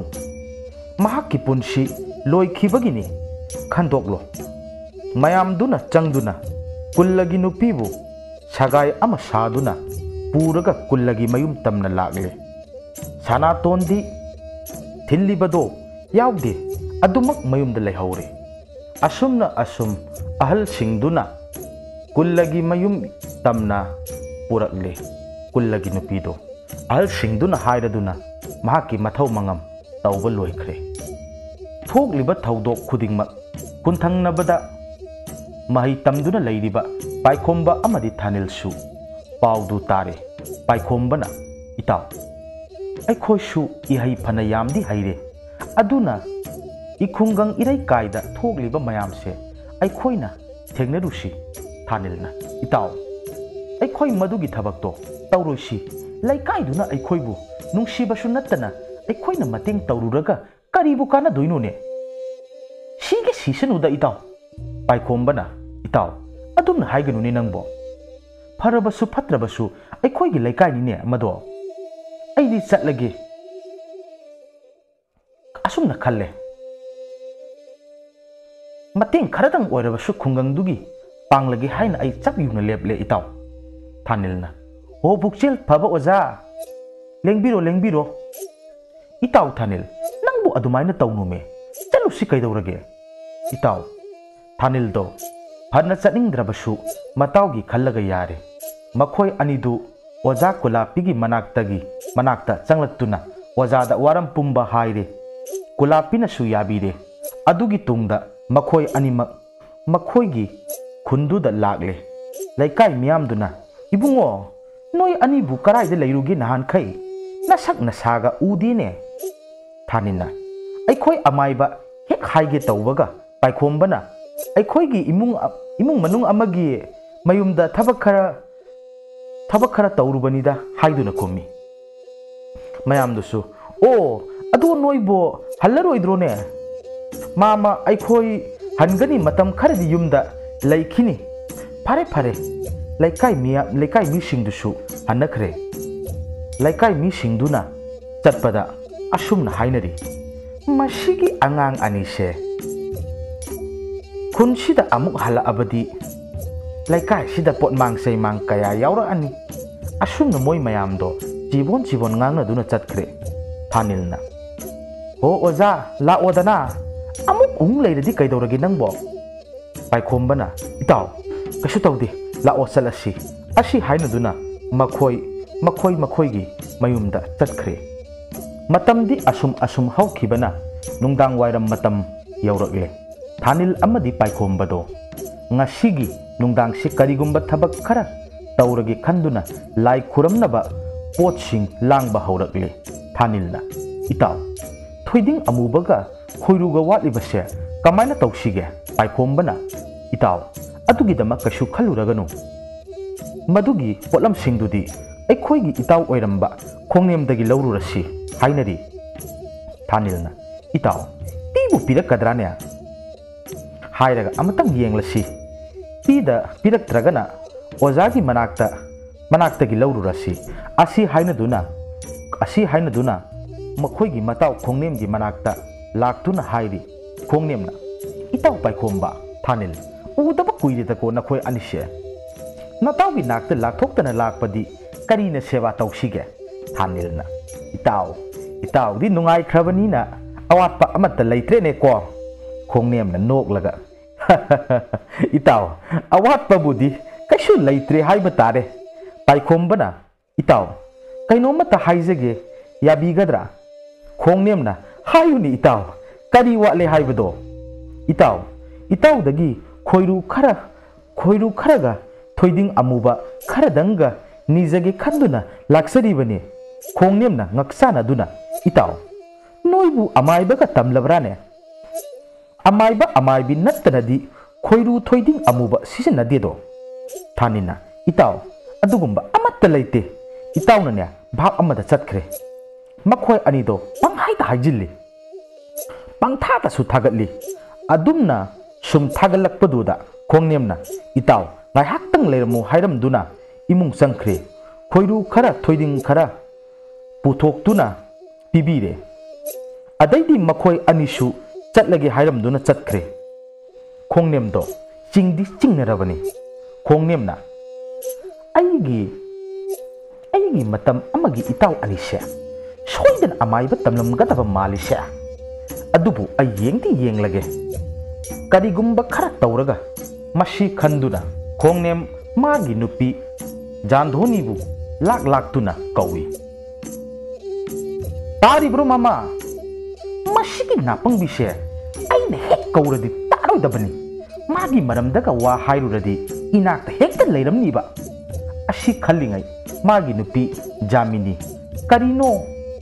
ꯃꯍꯥꯛꯀꯤ ꯄꯨꯟꯁꯤ ꯂꯣꯏꯈꯤꯕꯒꯤꯅꯤ ꯈꯟꯗꯣꯛꯂꯣ꯫ ꯃꯌꯥꯝꯗꯨꯅ ꯆꯪꯗꯨꯅ ꯀꯨꯜꯂꯒꯤ ꯅꯨꯄꯤꯕꯨ ꯁꯒꯥꯏ ꯑꯃ ꯁꯥꯗꯨꯅ ꯄꯨꯔꯒ ꯀꯨꯜꯂꯒꯤ ꯃꯌꯨꯝ ꯇꯝꯅ ꯂꯥꯛꯂꯦ꯫ ꯁꯅꯥꯇꯣꯟꯗꯤ ꯊꯤꯜꯂꯤꯕꯗꯣ ꯌꯥꯎꯗꯦ, ꯑꯗꯨꯃꯛ ꯃꯌꯨꯝꯗ ꯂꯩꯍꯧꯔꯦ꯫ ꯑꯁꯨꯝꯅ ꯑꯁꯨꯝ ꯑꯍꯜꯁꯤꯡꯗꯨꯅ ꯀꯨꯜꯂꯒꯤ ꯃꯌꯨꯝ ꯇꯝꯅ ꯄꯨꯔꯛꯂꯦ꯫ ꯀꯨꯜꯂꯒꯤ ꯅꯨꯄꯤꯗꯣ ꯑꯍꯜꯁꯤꯡꯗꯨꯅ ꯍꯥꯏꯔꯗꯨꯅ ꯃꯍꯥꯛꯀꯤ ꯃꯊꯧ ꯃꯉꯝ ꯇꯧꯕ ꯂꯣꯏꯈ꯭ꯔꯦ꯫ ꯊꯣꯛꯂꯤꯕ ꯊꯧꯗꯣꯛ ꯈꯨꯗꯤꯡꯃꯛ ꯈꯨꯟꯊꯪꯅꯕꯗ ꯃꯍꯩ ꯇꯝꯗꯨꯅ ꯂꯩꯔꯤꯕ ꯄꯥꯏꯈꯣꯝꯕ ꯑꯃꯗꯤ ꯊꯥꯅꯤꯜꯁꯨ ꯄꯥꯎꯗꯨ ꯇꯥꯔꯦ꯫ ꯄꯥꯏꯈꯣꯝꯕꯅ, "ꯏꯇꯥꯎ, ꯑꯩꯈꯣꯏꯁꯨ ꯏꯍꯩ ꯐꯅ ꯌꯥꯝꯗꯤ ꯍꯩꯔꯦ, ꯑꯗꯨꯅ ꯏꯈꯨꯡꯒꯪ ꯏꯔꯩꯀꯥꯏꯗ ꯊꯣꯛꯂꯤꯕ ꯃꯌꯥꯝꯁꯦ ꯑꯩꯈꯣꯏꯅ ꯊꯦꯡꯅꯔꯨꯁꯤ꯫" ꯊꯥꯅꯤꯜꯅ, "ꯏꯇꯥꯎ, ꯑꯩꯈꯣꯏ ꯃꯗꯨꯒꯤ ꯊꯕꯛꯇꯣ ꯇꯧꯔꯣꯏꯁꯤ꯫ ꯂꯩꯀꯥꯏꯗꯨꯅ ꯑꯩꯈꯣꯏꯕꯨ ꯅꯨꯡꯁꯤꯕꯁꯨ ꯅꯠꯇꯅ ꯑꯩꯈꯣꯏꯅ ꯃꯇꯦꯡ ꯇꯧꯔꯨꯔꯒ ꯀꯔꯤꯕꯨ ꯀꯥꯟꯅꯗꯣꯏꯅꯣꯅꯦ? ꯁꯤꯒꯦ ꯁꯤꯁꯅꯨꯗ ꯏꯇꯥꯎ꯫" ꯄꯥꯏꯈꯣꯝꯕꯅ, "ꯏꯇꯥꯎ, ꯑꯗꯨꯝꯅ ꯍꯥꯏꯒꯅꯨꯅꯦ ꯅꯪꯕꯣ꯫ ꯐꯔꯕꯁꯨ ꯐꯠꯇ꯭ꯔꯕꯁꯨ ꯑꯩꯈꯣꯏꯒꯤ ꯂꯩꯀꯥꯏꯅꯤꯅꯦ ꯃꯗꯣ꯫ ꯑꯩꯗꯤ ꯆꯠꯂꯒꯦ꯫ ꯑꯁꯨꯝꯅ ꯈꯜꯂꯦ꯫ ꯃꯇꯦꯡ ꯈꯔꯗꯪ ꯑꯣꯏꯔꯕꯁꯨ ꯈꯨꯡꯒꯪꯗꯨꯒꯤ ꯄꯥꯡꯂꯒꯦ ꯍꯥꯏꯅ ꯑꯩ ꯆꯞ ꯌꯨꯡꯅ ꯂꯦꯞꯂꯦ ꯏꯇꯥꯎ꯫" ꯊꯥꯅꯤꯜꯅ, "ꯍꯣ, ꯄꯨꯛꯆꯦꯜ ꯐꯕ ꯑꯣꯖꯥ, ꯂꯦꯡꯕꯤꯔꯣ, ꯂꯦꯡꯕꯤꯔꯣ꯫" "ꯏꯇꯥꯎ ꯊꯥꯅꯤꯜ, ꯅꯪꯕꯨ ꯑꯗꯨꯃꯥꯏꯅ ꯇꯧꯅꯨꯃꯦ꯫ ꯆꯠꯂꯨꯁꯤ ꯀꯩꯗꯧꯔꯒꯦ?" ꯏꯇꯥꯎ ꯊꯥꯅꯤꯜꯗꯣ ꯐꯅ ꯆꯠꯅꯤꯡꯗ꯭ꯔꯕꯁꯨ ꯃꯇꯥꯎꯒꯤ ꯈꯜꯂꯒ ꯌꯥꯔꯦ꯫ ꯃꯈꯣꯏ ꯑꯅꯤꯗꯨ ꯑꯣꯖꯥ ꯀꯨꯂꯥꯄꯤꯒꯤ ꯃꯅꯥꯛꯇꯒꯤ, ꯃꯅꯥꯛꯇ ꯆꯪꯂꯛꯇꯨꯅ ꯑꯣꯖꯥꯗ ꯋꯥꯔꯝ ꯄꯨꯝꯕ ꯍꯥꯏꯔꯦ꯫ ꯀꯨꯂꯥꯄꯤꯅꯁꯨ ꯌꯥꯕꯤꯔꯦ꯫ ꯑꯗꯨꯒꯤ ꯇꯨꯡꯗ ꯃꯈꯣꯏ ꯑꯅꯤꯃꯛ ꯃꯈꯣꯏꯒꯤ ꯈꯨꯟꯗꯨꯗ ꯂꯥꯛꯂꯦ꯫ ꯂꯩꯀꯥꯏ ꯃꯤꯌꯥꯝꯗꯨꯅ, "ꯏꯕꯨꯡꯉꯣ, ꯅꯣꯏ ꯑꯅꯤꯕꯨ ꯀꯔꯥꯏꯗ ꯂꯩꯔꯨꯒꯦ ꯅꯍꯥꯟꯈꯩ? ꯅꯁꯛ ꯅꯁꯥꯒ ꯎꯗꯦꯅꯦ?" ꯊꯥꯅꯤꯜꯅ, "ꯑꯩꯈꯣꯏ ꯑꯃꯥꯏꯕ ꯍꯦꯛ ꯍꯥꯏꯒꯦ ꯇꯧꯕꯒ ꯄꯥꯏꯈꯣꯝꯕꯅ ꯑꯩꯈꯣꯏꯒꯤ ꯏꯃꯨꯡ, ꯏꯃꯨꯡ ꯃꯅꯨꯡ ꯑꯃꯒꯤ ꯃꯌꯨꯝꯗ ꯊꯕꯛ ꯈꯔ, ꯊꯕꯛ ꯈꯔ ꯇꯧꯔꯨꯕꯅꯤꯗ" ꯍꯥꯏꯗꯨꯅ ꯈꯨꯝꯃꯤ꯫ ꯃꯌꯥꯝꯗꯨꯁꯨ, "ꯑꯣ, ꯑꯗꯣ ꯅꯣꯏꯕꯨ ꯍꯜꯂꯔꯣꯏꯗ꯭ꯔꯣꯅꯦ?" "ꯃꯥꯃ, ꯑꯩꯈꯣꯏ ꯍꯟꯒꯅꯤ, ꯃꯇꯝ ꯈꯔꯗꯤ ꯌꯨꯝꯗ ꯂꯩꯈꯤꯅꯤ꯫" ꯐꯔꯦ, ꯐꯔꯦ꯫ ꯂꯩꯀꯥꯏ ꯃꯤꯌꯥ-, ꯂꯩꯀꯥꯏ ꯃꯤꯁꯤꯡꯗꯨꯁꯨ ꯍꯟꯅꯈ꯭ꯔꯦ꯫ ꯂꯩꯀꯥꯏ ꯃꯤꯁꯤꯡꯗꯨꯅ ꯆꯠꯄꯗ ꯑꯁꯨꯝꯅ ꯍꯥꯏꯅꯔꯤ, "ꯃꯁꯤꯒꯤ ꯑꯉꯥꯡ ꯑꯅꯤꯁꯦ ꯈꯨꯟꯁꯤꯗ ꯑꯃꯨꯛ ꯍꯜꯂꯛꯑꯕꯗꯤ ꯂꯩꯀꯥꯏꯁꯤꯗ ꯄꯣꯠꯃꯥꯡ ꯆꯩꯃꯥꯡ ꯀꯌꯥ ꯌꯥꯎꯔꯛꯑꯅꯤ꯫ ꯑꯁꯨꯝꯅ ꯃꯣꯏ ꯃꯌꯥꯝꯗꯣ ꯆꯤꯕꯣꯟ ꯆꯤꯕꯣꯟ ꯉꯥꯡꯅꯗꯨꯅ ꯆꯠꯈ꯭ꯔꯦ"꯫ ꯊꯥꯅꯤꯜꯅ, "ꯍꯣ ꯑꯣꯖꯥ, ꯂꯥꯛꯑꯣꯗꯅ, ꯑꯃꯨꯛ ꯑꯃꯨꯛ ꯂꯩꯔꯗꯤ ꯀꯩꯗꯧꯔꯒꯦ ꯅꯪꯕꯣ?" ꯄꯥꯏꯈꯣꯝꯕꯅ, "ꯏꯇꯥꯎ, ꯀꯩꯁꯨ ꯇꯧꯗꯦ, ꯂꯥꯛꯑꯣ ꯆꯠꯂꯁꯤ" ꯑꯁꯤ ꯍꯥꯏꯅꯗꯨꯅ ꯃꯈꯣꯏ ꯃꯈꯣꯏ ꯃꯈꯣꯏꯒꯤ ꯃꯌꯨꯝꯗ ꯆꯠꯈ꯭ꯔꯦ꯫ ꯃꯇꯝꯗꯤ ꯑꯁꯨꯝ ꯑꯁꯨꯝ ꯍꯧꯈꯤꯕꯅ ꯅꯨꯡꯗꯥꯡ ꯋꯥꯏꯔꯝ ꯃꯇꯝ ꯌꯧꯔꯛꯂꯦ꯫ ꯊꯥꯅꯤꯜ ꯑꯃꯗꯤ ꯄꯥꯏꯈꯣꯝꯕꯗꯣ ꯉꯁꯤꯒꯤ ꯅꯨꯡꯗꯥꯡꯁꯤ ꯀꯔꯤꯒꯨꯝꯕ ꯊꯕꯛ ꯈꯔ ꯇꯧꯔꯒꯦ ꯈꯟꯗꯨꯅ ꯂꯥꯏ ꯈꯨꯔꯝꯅꯕ ꯄꯣꯠꯁꯤꯡ ꯂꯥꯡꯕ ꯍꯧꯔꯛꯂꯦ꯫ ꯊꯥꯅꯤꯜꯅ, "ꯏꯇꯥꯎ, ꯊꯣꯏꯗꯤꯡ ꯑꯃꯨꯕꯒ ꯈꯣꯏꯔꯨꯒ ꯋꯥꯠꯂꯤꯕꯁꯦ ꯀꯃꯥꯏꯅ ꯇꯧꯁꯤꯒꯦ?" ꯄꯥꯏꯈꯣꯝꯕꯅ, "ꯏꯇꯥꯎ, ꯑꯗꯨꯒꯤꯗꯃꯛ ꯀꯩꯁꯨ ꯈꯜꯂꯨꯔꯒꯅꯨ꯫ ꯃꯗꯨꯒꯤ ꯄꯣꯠꯂꯝꯁꯤꯡꯗꯨꯗꯤ ꯑꯩꯈꯣꯏꯒꯤ ꯏꯇꯥꯎ ꯑꯣꯏꯔꯝꯕ ꯈꯣꯡꯅꯦꯝꯗꯒꯤ ꯂꯧꯔꯨꯔꯁꯤ" ꯍꯥꯏꯅꯔꯤ꯫ ꯊꯥꯅꯤꯜꯅ, "ꯏꯇꯥꯎ, ꯄꯤꯕꯨ ꯄꯤꯔꯛꯀꯗ꯭ꯔꯥꯅꯦ?" ꯍꯥꯏꯔꯒ ꯑꯃꯇꯪ ꯌꯦꯡꯂꯁꯤ꯫ ꯄꯤꯗ ꯄꯤꯔꯛꯇ꯭ꯔꯒꯅ ꯑꯣꯖꯥꯒꯤ ꯃꯅꯥꯛꯇ, ꯃꯅꯥꯛꯇꯒꯤ ꯂꯧꯔꯨꯔꯁꯤ꯫ ꯑꯁꯤ ꯍꯥꯏꯅꯗꯨꯅ, ꯑꯁꯤ ꯍꯥꯏꯅꯗꯨꯅ ꯃꯈꯣꯏꯒꯤ ꯃꯇꯥꯎ ꯈꯣꯡꯅꯦꯝꯒꯤ ꯃꯅꯥꯛꯇ ꯂꯥꯛꯇꯨꯅ ꯍꯥꯏꯔꯤ꯫ ꯈꯣꯡꯅꯦꯝꯅ, "ꯏꯇꯥꯎ ꯄꯥꯏꯈꯣꯝꯕ, ꯊꯥꯅꯤꯜ, ꯎꯗꯕ ꯀꯨꯏꯔꯦꯗꯀꯣ ꯅꯈꯣꯏ ꯑꯅꯤꯁꯦ꯫ ꯅꯇꯥꯎꯒꯤ ꯅꯥꯛꯇ ꯂꯥꯛꯊꯣꯛꯇꯅ ꯂꯥꯛꯄꯗꯤ ꯀꯔꯤꯅ ꯁꯦꯕꯥ ꯇꯧꯁꯤꯒꯦ?" ꯊꯥꯅꯤꯜꯅ, "ꯏꯇꯥꯎ, ꯏꯇꯥꯎꯗꯤ ꯅꯨꯡꯉꯥꯏꯈ꯭ꯔꯕꯅꯤꯅ ꯑꯋꯥꯠꯄ ꯑꯃꯠꯇ ꯂꯩꯇ꯭ꯔꯦꯅꯦꯀꯣ?" ꯈꯣꯡꯅꯦꯝꯅ ꯅꯣꯛꯂꯒ, "ꯏꯇꯥꯎ, ꯑꯋꯥꯠꯄꯕꯨꯗꯤ ꯀꯩꯁꯨ ꯂꯩꯇ꯭ꯔꯦ ꯍꯥꯏꯕ ꯇꯥꯔꯦ꯫" ꯄꯥꯏꯈꯣꯝꯕꯅ, "ꯏꯇꯥꯎ, ꯀꯩꯅꯣꯝꯃꯇ ꯍꯥꯏꯖꯒꯦ, ꯌꯥꯕꯤꯒꯗ꯭ꯔꯥ?" ꯈꯣꯡꯅꯦꯝꯅ, "ꯍꯥꯏꯌꯨꯅꯦ ꯏꯇꯥꯎ, ꯀꯔꯤ ꯋꯥꯠꯂꯦ ꯍꯥꯏꯕꯗꯣ?" "ꯏꯇꯥꯎ, ꯏꯇꯥꯎꯗꯒꯤ ꯈꯣꯏꯔꯨ ꯈꯔ, ꯈꯣꯏꯔꯨ ꯈꯔꯒ ꯊꯣꯏꯗꯤꯡ ꯑꯃꯨꯕ ꯈꯔꯗꯪꯒ ꯅꯤꯖꯒꯦ ꯈꯟꯗꯨꯅ ꯂꯥꯛꯆꯔꯤꯕꯅꯤ꯫" ꯈꯣꯡꯅꯦꯝꯅ ꯉꯛꯆꯥꯅꯗꯨꯅ, "ꯏꯇꯥꯎ, ꯅꯣꯏꯕꯨ ꯑꯃꯥꯏꯕꯒ ꯇꯝꯂꯕ꯭ꯔꯥꯅꯦ? ꯑꯃꯥꯏꯕ ꯑꯃꯥꯏꯕꯤ ꯅꯠꯇꯅꯗꯤ ꯈꯣꯏꯔꯨ ꯊꯣꯏꯗꯤꯡ ꯑꯃꯨꯕ ꯁꯤꯖꯤꯟꯅꯗꯦꯗꯣ꯫" ꯊꯥꯅꯤꯜꯅ, "ꯏꯇꯥꯎ, ꯑꯗꯨꯒꯨꯝꯕ ꯑꯃꯠꯇ ꯂꯩꯇꯦ꯫ ꯏꯇꯥꯎꯅꯅꯦ ꯚꯥꯞ ꯑꯃꯗ ꯆꯠꯈ꯭ꯔꯦ꯫ ꯃꯈꯣꯏ ꯑꯅꯤꯗꯣ ꯄꯪꯍꯥꯏꯗ ꯍꯥꯏꯖꯤꯜꯂꯤ, ꯄꯪꯊꯥꯗꯁꯨ ꯊꯥꯒꯠꯂꯤ꯫" ꯑꯗꯨꯝꯅ ꯁꯨꯝ ꯊꯥꯒꯠꯂꯛꯄꯗꯨꯗ ꯈꯣꯡꯅꯦꯝꯅ, "ꯏꯇꯥꯎ, ꯉꯥꯏꯍꯥꯛꯇꯪ ꯂꯩꯔꯝꯃꯨ" ꯍꯥꯏꯔꯝꯗꯨꯅ ꯏꯃꯨꯡ ꯆꯪꯈ꯭ꯔꯦ꯫ ꯈꯣꯏꯔꯨ ꯈꯔ ꯊꯣꯏꯗꯤꯡ ꯈꯔ ꯄꯨꯊꯣꯛꯇꯨꯅ ꯄꯤꯕꯤꯔꯦ꯫ ꯑꯗꯩꯗꯤ ꯃꯈꯣꯏ ꯑꯅꯤꯁꯨ ꯆꯠꯂꯒꯦ ꯍꯥꯏꯔꯝꯗꯨꯅ ꯆꯠꯈ꯭ꯔꯦ꯫ ꯈꯣꯡꯅꯦꯝꯗꯣ ꯆꯤꯡꯗꯤ ꯆꯤꯡꯅꯔꯕꯅꯤ꯫ ꯈꯣꯡꯅꯦꯝꯅ, "ꯑꯩꯒꯤ ꯑꯩꯒꯤ ꯃꯇꯝ ꯑꯃꯒꯤ ꯏꯇꯥꯎ ꯑꯅꯤꯁꯦ ꯁꯣꯏꯗꯅ ꯑꯃꯥꯏꯕ ꯇꯝꯂꯝꯒꯗꯕ ꯃꯥꯜꯂꯤꯁꯦ꯫ ꯑꯗꯨꯕꯨ ꯑꯩ ꯌꯦꯡꯗꯤ ꯌꯦꯡꯂꯒꯦ꯫ ꯀꯔꯤꯒꯨꯝꯕ ꯈꯔ ꯇꯧꯔꯒ" ꯃꯁꯤ ꯈꯟꯗꯨꯅ ꯈꯣꯡꯅꯦꯝ ꯃꯥꯒꯤ ꯅꯨꯄꯤ ꯖꯥꯟꯙꯣꯅꯤꯕꯨ ꯂꯥꯛ ꯂꯥꯛꯇꯨꯅ ꯀꯧꯏ꯫ "ꯇꯥꯔꯤꯕ꯭ꯔꯣ ꯃꯃꯥ? ꯃꯁꯤꯒꯤ ꯅꯥꯄꯪꯕꯤꯁꯦ ꯑꯩꯅ ꯍꯦꯛ ꯀꯧꯔꯗꯤ ꯇꯥꯔꯣꯏꯗꯕꯅꯤ꯫ ꯃꯥꯒꯤ ꯃꯔꯝꯗꯒ ꯋꯥ ꯍꯥꯏꯔꯨꯔꯗꯤ ꯏꯅꯥꯛꯇ ꯍꯦꯛꯇ ꯂꯩꯔꯝꯅꯤꯕ꯫" ꯑꯁꯤ ꯈꯜꯂꯤꯉꯩ ꯃꯥꯒꯤ ꯅꯨꯄꯤ ꯖꯥꯃꯤꯅꯤ, "ꯀꯔꯤꯅꯣ,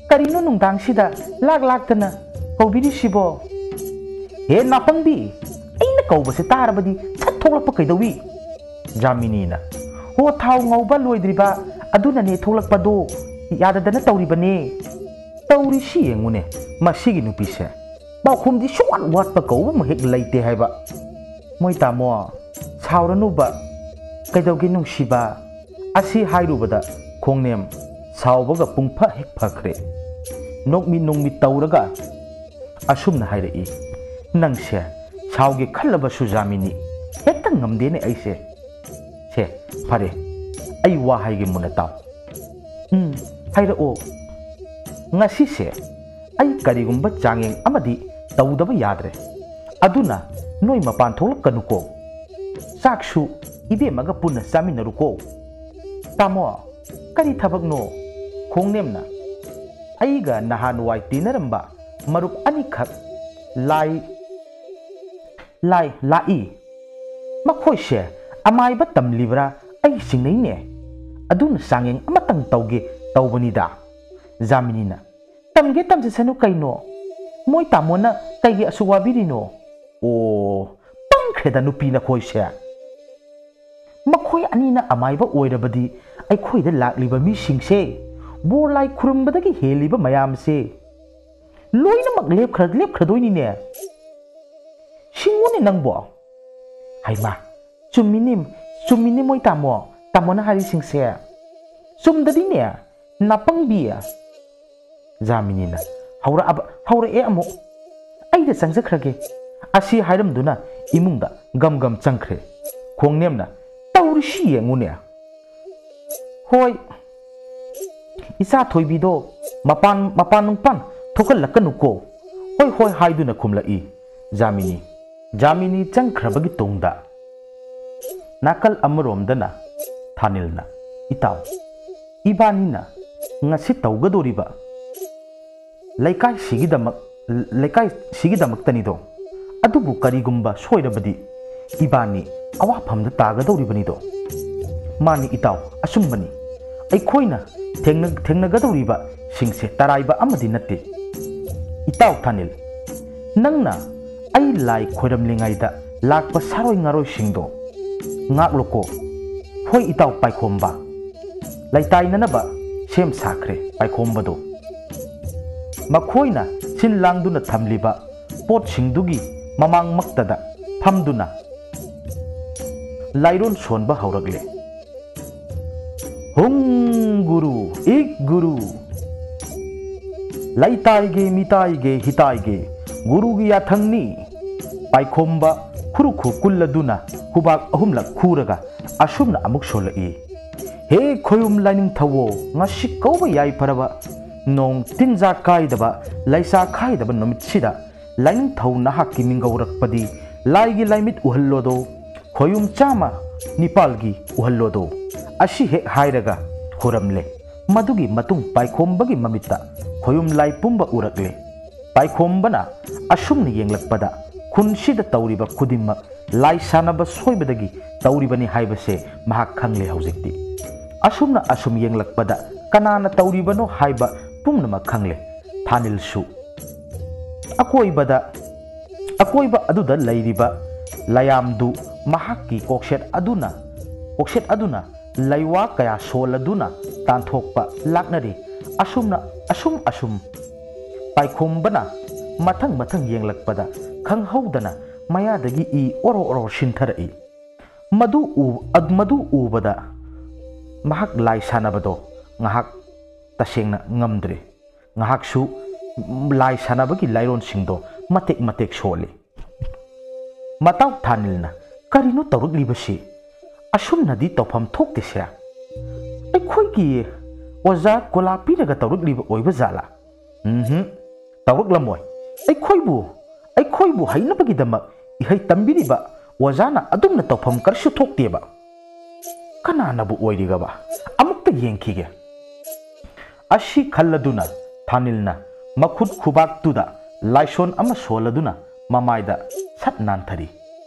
ꯀꯔꯤꯅꯣ ꯅꯨꯡꯗꯥꯡꯁꯤꯗ ꯂꯥꯛ ꯂꯥꯛꯇꯅ ꯀꯧꯕꯤꯔꯤꯁꯤꯕꯣ? ꯍꯦ ꯅꯥꯄꯪꯕꯤ, ꯑꯩꯅ ꯀꯧꯕꯁꯦ ꯇꯥꯔꯕꯗꯤ ꯁꯠ ꯊꯣꯛꯂꯛꯄ ꯀꯩꯗꯧꯏ?" ꯖꯥꯃꯤꯅꯤꯅ, "ꯍꯣ, ꯊꯥꯎ ꯉꯧꯕ ꯂꯣꯏꯗ꯭ꯔꯤꯕ ꯑꯗꯨꯅꯅꯦ ꯊꯣꯛꯂꯛꯄꯗꯣ, ꯌꯥꯗꯗꯅ ꯇꯧꯔꯤꯕꯅꯦ꯫" ꯇꯧꯔꯤꯁꯤ ꯌꯦꯡꯉꯨꯅꯦ, ꯃꯁꯤꯒꯤ ꯅꯨꯄꯤꯁꯦ ꯄꯥꯎꯈꯨꯝꯗꯤ ꯁꯨꯡꯋꯥꯠ ꯋꯥꯠꯄ, ꯀꯧꯕ ꯑꯃ ꯍꯦꯛ ꯂꯩꯇꯦ ꯍꯥꯏꯕ꯫ "ꯃꯣꯏ ꯇꯥꯃꯣ, ꯁꯥꯎꯔꯅꯨꯕ, ꯀꯩꯗꯧꯒꯦ ꯅꯨꯡꯁꯤꯕ?" ꯑꯁꯤ ꯍꯥꯏꯔꯨꯕꯗ ꯈꯣꯡꯅꯦꯝ ꯁꯥꯎꯕꯒ ꯄꯨꯡꯐ ꯍꯦꯛ ꯐꯈ꯭ꯔꯦ꯫ ꯅꯣꯛꯃꯤ ꯅꯣꯛꯃꯤ ꯇꯧꯔꯒ ꯑꯁꯨꯝꯅ ꯍꯥꯏꯔꯛꯏ, "ꯅꯪꯁꯦ ꯁꯥꯎꯒꯦ ꯈꯜꯂꯕꯁꯨ ꯖꯥꯃꯤꯅꯤ, ꯍꯦꯛꯇ ꯉꯝꯗꯦꯅꯦ ꯑꯩꯁꯦ꯫ ꯁꯦ, ꯐꯔꯦ, ꯑꯩ ꯋꯥ ꯍꯥꯏꯒꯦ ꯃꯨꯟꯅ ꯇꯥꯎ꯫" "ꯎꯝ, ꯍꯥꯏꯔꯛꯑꯣ꯫" "ꯉꯁꯤꯁꯦ ꯑꯩ ꯀꯔꯤꯒꯨꯝꯕ ꯆꯥꯡꯌꯦꯡ ꯑꯃꯗꯤ ꯇꯧꯗꯕ ꯌꯥꯗ꯭ꯔꯦ꯫ ꯑꯗꯨꯅ ꯅꯣꯏ ꯃꯄꯥꯟ ꯊꯣꯛꯂꯛꯀꯅꯨꯀꯣ꯫ ꯆꯥꯛꯁꯨ ꯏꯕꯦꯝꯃꯒ ꯄꯨꯟꯅ ꯆꯥꯃꯤꯟꯅꯔꯨꯀꯣ꯫" "ꯇꯥꯃꯣ, ꯀꯔꯤ ꯊꯕꯛꯅꯣ?" ꯈꯣꯡꯅꯦꯝꯅ, "ꯑꯩꯒ ꯅꯍꯥꯟꯋꯥꯏ ꯇꯤꯟꯅꯔꯝꯕ ꯃꯔꯨꯞ ꯑꯅꯤꯈꯛ ꯂꯥꯏ, ꯂꯥꯏ ꯂꯥꯛꯏ꯫ ꯃꯈꯣꯏꯁꯦ ꯑꯃꯥꯏꯕ ꯇꯝꯂꯤꯕ꯭ꯔꯥ ꯑꯩ ꯆꯤꯡꯅꯩꯅꯦ꯫ ꯑꯗꯨꯅ ꯆꯥꯡꯌꯦꯡ ꯑꯃꯇꯪ ꯇꯧꯒꯦ ꯇꯧꯕꯅꯤꯗ꯫" ꯖꯥꯃꯤꯅꯤꯅ, "ꯇꯝꯒꯦ ꯇꯝꯖꯁꯅꯨ ꯀꯩꯅꯣ꯫ ꯃꯣꯏ ꯇꯥꯃꯣꯅ ꯀꯩꯒꯤ ꯑꯁꯨꯛ ꯋꯥꯕꯤꯔꯤꯅꯣ?" "ꯑꯣ, ꯄꯪꯈ꯭ꯔꯦꯗ ꯅꯨꯄꯤ ꯅꯈꯣꯏꯁꯦ꯫ ꯃꯈꯣꯏ ꯑꯅꯤꯅ ꯑꯃꯥꯏꯕ ꯑꯣꯏꯔꯕꯗꯤ ꯑꯩꯈꯣꯏꯗ ꯂꯥꯛꯂꯤꯕ ꯃꯤꯁꯤꯡꯁꯦ, ꯕꯣꯔ ꯂꯥꯏ ꯈꯨꯔꯨꯝꯕꯗꯒꯤ ꯍꯦꯜꯂꯤꯕ ꯃꯌꯥꯝꯁꯦ ꯂꯣꯏꯅꯃꯛ ꯂꯦꯞꯈ꯭ꯔ-, ꯂꯦꯞꯈ꯭ꯔꯗꯣꯏꯅꯤꯅꯦ꯫ ꯁꯤꯡꯉꯨꯅꯦ ꯅꯪꯕꯣ꯫" "ꯍꯩꯃꯥ, ꯆꯨꯝꯃꯤꯅꯦ, ꯆꯨꯝꯃꯤꯅꯦ ꯃꯣꯏ ꯇꯥꯃꯣ, ꯇꯥꯃꯣꯅ ꯍꯥꯏꯔꯤꯁꯤꯡꯁꯦ꯫ ꯆꯨꯝꯗꯗꯤꯅꯦ, ꯅꯥꯄꯪꯕꯤ꯫" ꯖꯥꯃꯤꯅꯤꯅ, "ꯍꯧꯔꯛꯑꯕ, ꯍꯧꯔꯛꯑꯦ ꯑꯃꯨꯛ꯫ ꯑꯩꯗ ꯆꯪꯖꯈ꯭ꯔꯒꯦ"꯫ ꯑꯁꯤ ꯍꯥꯏꯔꯝꯗꯨꯅ ꯏꯃꯨꯡꯗ ꯒꯝ ꯒꯝ ꯆꯪꯈ꯭ꯔꯦ꯫ ꯈꯣꯡꯅꯦꯝꯅ, "ꯇꯧꯔꯤꯁꯤ ꯌꯦꯡꯉꯨꯅꯦ꯫ ꯍꯣꯏ, ꯏꯆꯥ ꯊꯣꯏꯕꯤꯗꯣ ꯃꯄꯥꯟ, ꯃꯄꯥꯟ ꯅꯨꯡꯄꯥꯟ ꯊꯣꯛꯍꯜꯂꯛꯀꯅꯨꯀꯣ"꯫ "ꯍꯣꯏ, ꯍꯣꯏ" ꯍꯥꯏꯗꯨꯅ ꯈꯨꯝꯂꯛꯏ ꯖꯥꯃꯤꯅꯤ꯫ ꯖꯥꯃꯤꯅꯤ ꯆꯪꯈ꯭ꯔꯕꯒꯤ ꯇꯨꯡꯗ ꯅꯥꯀꯜ ꯑꯃꯔꯣꯝꯗꯅ ꯊꯥꯅꯤꯜꯅ, "ꯏꯇꯥꯎ, ꯏꯕꯥꯅꯤꯅ ꯉꯁꯤ ꯇꯧꯒꯗꯧꯔꯤꯕ ꯂꯩꯀꯥꯏꯁꯤꯒꯤꯗꯃꯛ, ꯂꯩꯀꯥꯏꯁꯤꯒꯤꯗꯃꯛꯇꯅꯤꯗꯣ꯫ ꯑꯗꯨꯕꯨ ꯀꯔꯤꯒꯨꯝꯕ ꯁꯣꯏꯔꯕꯗꯤ ꯏꯕꯥꯅꯤ ꯑꯋꯥꯐꯝꯗ ꯇꯥꯒꯗꯧꯔꯤꯕꯅꯤꯗꯣ"꯫ "ꯃꯥꯅꯤ ꯏꯇꯥꯎ, ꯑꯆꯨꯝꯕꯅꯤ꯫ ꯑꯩꯈꯣꯏꯅ ꯊꯦꯡꯅ-, ꯊꯦꯡꯅꯒꯗꯧꯔꯤꯕꯁꯤꯡꯁꯦ ꯇꯔꯥꯏꯕ ꯑꯃꯗꯤ ꯅꯠꯇꯦ꯫ ꯏꯇꯥꯎ ꯊꯥꯅꯤꯜ, ꯅꯪꯅ ꯑꯩ ꯂꯥꯏ ꯈꯣꯏꯔꯝꯂꯤꯉꯩꯗ ꯂꯥꯛꯄ ꯁꯥꯔꯣꯏ ꯉꯥꯔꯣꯏꯁꯤꯡꯗꯣ ꯉꯥꯛꯂꯣꯀꯣ"꯫ "ꯍꯣꯏ ꯏꯇꯥꯎ ꯄꯥꯏꯈꯣꯝꯕ"꯫ ꯂꯩꯇꯥꯏꯅꯅꯕ ꯁꯦꯝ ꯁꯥꯈ꯭ꯔꯦ ꯄꯥꯏꯈꯣꯝꯕꯗꯣ꯫ ꯃꯈꯣꯏꯅ ꯁꯤꯟ ꯂꯥꯡꯗꯨꯅ ꯊꯝꯂꯤꯕ ꯄꯣꯠꯁꯤꯡꯗꯨꯒꯤ ꯃꯃꯥꯡꯃꯛꯇꯗ ꯐꯝꯗꯨꯅ ꯂꯥꯏꯔꯣꯟ ꯁꯣꯟꯕ ꯍꯧꯔꯛꯂꯦ꯫ "ꯍꯨꯡ ꯒꯨꯔꯨ, ꯏꯛ ꯒꯨꯔꯨ, ꯂꯩꯇꯥꯏꯒꯦ, ꯃꯤꯇꯥꯏꯒꯦ, ꯍꯤꯇꯥꯏꯒꯦ, ꯒꯨꯔꯨꯒꯤ ꯌꯥꯊꯪꯅꯤ"꯫ ꯄꯥꯏꯈꯣꯝꯕ ꯈꯨꯔꯨꯈꯨ ꯀꯨꯜꯂꯗꯨꯅ ꯈꯨꯕꯥꯛ ꯑꯍꯨꯝꯂꯛ ꯈꯨꯔꯒ ꯑꯁꯨꯝꯅ ꯑꯃꯨꯛ ꯁꯣꯜꯂꯛꯏ꯫ "ꯍꯦ ꯈꯣꯌꯨꯝ ꯂꯥꯏꯅꯤꯡꯊꯧꯋꯣ, ꯉꯁꯤ ꯀꯧꯕ ꯌꯥꯏꯐꯔꯕ ꯅꯣꯡ ꯇꯤꯟꯖꯥ ꯀꯥꯏꯗꯕ, ꯂꯩꯆꯥ ꯈꯥꯏꯗꯕ ꯅꯨꯃꯤꯠꯁꯤꯗ ꯂꯥꯏꯅꯤꯡꯊꯧ ꯅꯍꯥꯛꯀꯤ ꯃꯤꯡꯒꯧꯔꯛꯄꯗꯤ ꯂꯥꯏꯒꯤ ꯂꯥꯏꯃꯤꯠ ꯎꯍꯜꯂꯣꯗꯣ, ꯈꯣꯌꯨꯝ ꯆꯥꯝꯃ ꯅꯤꯄꯥꯜꯒꯤ ꯎꯍꯜꯂꯣꯗꯣ"꯫ ꯑꯁꯤ ꯍꯦꯛ ꯍꯥꯏꯔꯒ ꯈꯨꯔꯝꯂꯦ꯫ ꯃꯗꯨꯒꯤ ꯃꯇꯨꯡ ꯄꯥꯏꯈꯣꯝꯕꯒꯤ ꯃꯃꯤꯠꯇ ꯈꯣꯌꯨꯝ ꯂꯥꯏ ꯄꯨꯝꯕ ꯎꯔꯛꯂꯦ꯫ ꯄꯥꯏꯈꯣꯝꯕꯅ ꯑꯁꯨꯝꯅ ꯌꯦꯡꯂꯛꯄꯗ ꯈꯨꯟꯁꯤꯗ ꯇꯧꯔꯤꯕ ꯈꯨꯗꯤꯡꯃꯛ ꯂꯥꯏ ꯁꯥꯟꯅꯕ ꯁꯣꯏꯕꯗꯒꯤ ꯇꯧꯔꯤꯕꯅꯤ ꯍꯥꯏꯕꯁꯦ ꯃꯍꯥꯛ ꯈꯪꯂꯦ ꯍꯧꯖꯤꯛꯇꯤ꯫ ꯑꯁꯨꯝꯅ ꯑꯁꯨꯝ ꯌꯦꯡꯂꯛꯄꯗ ꯀꯅꯥꯅ ꯇꯧꯔꯤꯕꯅꯣ ꯍꯥꯏꯕ ꯄꯨꯝꯅꯃꯛ ꯈꯪꯂꯦ꯫ ꯊꯥꯅꯤꯜꯁꯨ꯫ ꯑꯀꯣꯏꯕꯗ, ꯑꯀꯣꯏꯕ ꯑꯗꯨꯗ ꯂꯩꯔꯤꯕ ꯂꯌꯥꯝꯗꯨ ꯃꯍꯥꯛꯀꯤ ꯀꯣꯛꯁꯦꯠ ꯑꯗꯨꯅ, ꯀꯣꯛꯁꯦꯠ ꯑꯗꯨꯅ ꯂꯩꯋꯥ ꯀꯌꯥ ꯁꯣꯜꯂꯗꯨꯅ ꯇꯥꯟꯊꯣꯛꯄ ꯂꯥꯛꯅꯔꯤ꯫ ꯑꯁꯨꯝꯅ, ꯑꯁꯨꯝ ꯑꯁꯨꯝ ꯄꯥꯏꯈꯣꯝꯕꯅ ꯃꯊꯪ ꯃꯊꯪ ꯌꯦꯡꯂꯛꯄꯗ ꯈꯪꯍꯧꯗꯅ ꯃꯌꯥꯗꯒꯤ ꯏ ꯑꯣꯔꯣ ꯑꯣꯔꯣ ꯁꯤꯟꯊꯔꯛꯏ꯫ ꯃꯗꯨ ꯎ-, ꯑꯗ-, ꯃꯗꯨ ꯎꯕꯗ ꯃꯍꯥꯛ ꯂꯥꯏ ꯁꯥꯟꯅꯕꯗꯣ ꯉꯥꯏꯍꯥꯛ ꯇꯁꯦꯡꯅ ꯉꯝꯗ꯭ꯔꯦ꯫ ꯉꯥꯏꯍꯥꯛꯁꯨ ꯂꯥꯏ ꯁꯥꯟꯅꯕꯒꯤ ꯂꯥꯏꯔꯣꯟꯁꯤꯡꯗꯣ ꯃꯇꯦꯛ ꯃꯇꯦꯛ ꯁꯣꯜꯂꯤ꯫ "ꯃꯇꯥꯎ ꯊꯥꯅꯤꯜꯅ ꯀꯔꯤꯅꯣ ꯇꯧꯔꯛꯂꯤꯕꯁꯤ? ꯑꯁꯨꯝꯅꯗꯤ ꯇꯧꯐꯝ ꯊꯣꯛꯇꯦꯁꯦ꯫ ꯑꯩꯈꯣꯏꯒꯤ ꯑꯣꯖꯥ ꯀꯣꯂꯥꯄꯤꯅꯒ ꯇꯧꯔꯛꯂꯤꯕ ꯑꯣꯏꯕ ꯖꯥꯠꯂꯥ? ꯎꯝꯍꯨꯝ, ꯇꯧꯔꯛꯂꯝꯃꯣꯏ꯫ ꯑꯩꯈꯣꯏꯕꯨ, ꯑꯩꯈꯣꯏꯕꯨ ꯍꯩꯅꯕꯒꯤꯗꯃꯛ ꯏꯍꯩ ꯇꯝꯕꯤꯔꯤꯕ ꯑꯣꯖꯥꯅ ꯑꯗꯨꯝꯅ ꯇꯧꯐꯝ ꯀꯔꯤꯁꯨ ꯊꯣꯛꯇꯦꯕ꯫ ꯀꯅꯥꯅꯕꯨ ꯑꯣꯏꯔꯤꯒꯕ? ꯑꯃꯨꯛꯇ ꯌꯦꯡꯈꯤꯒꯦ"꯫ ꯑꯁꯤ ꯈꯜꯂꯗꯨꯅ ꯊꯥꯅꯤꯜꯅ ꯃꯈꯨꯠ ꯈꯨꯕꯥꯛꯇꯨꯗ ꯂꯥꯏꯁꯣꯟ ꯑꯃ ꯁꯣꯜꯂꯗꯨꯅ ꯃꯃꯥꯏꯗ ꯁꯠ ꯅꯥꯟꯊꯔꯤ꯫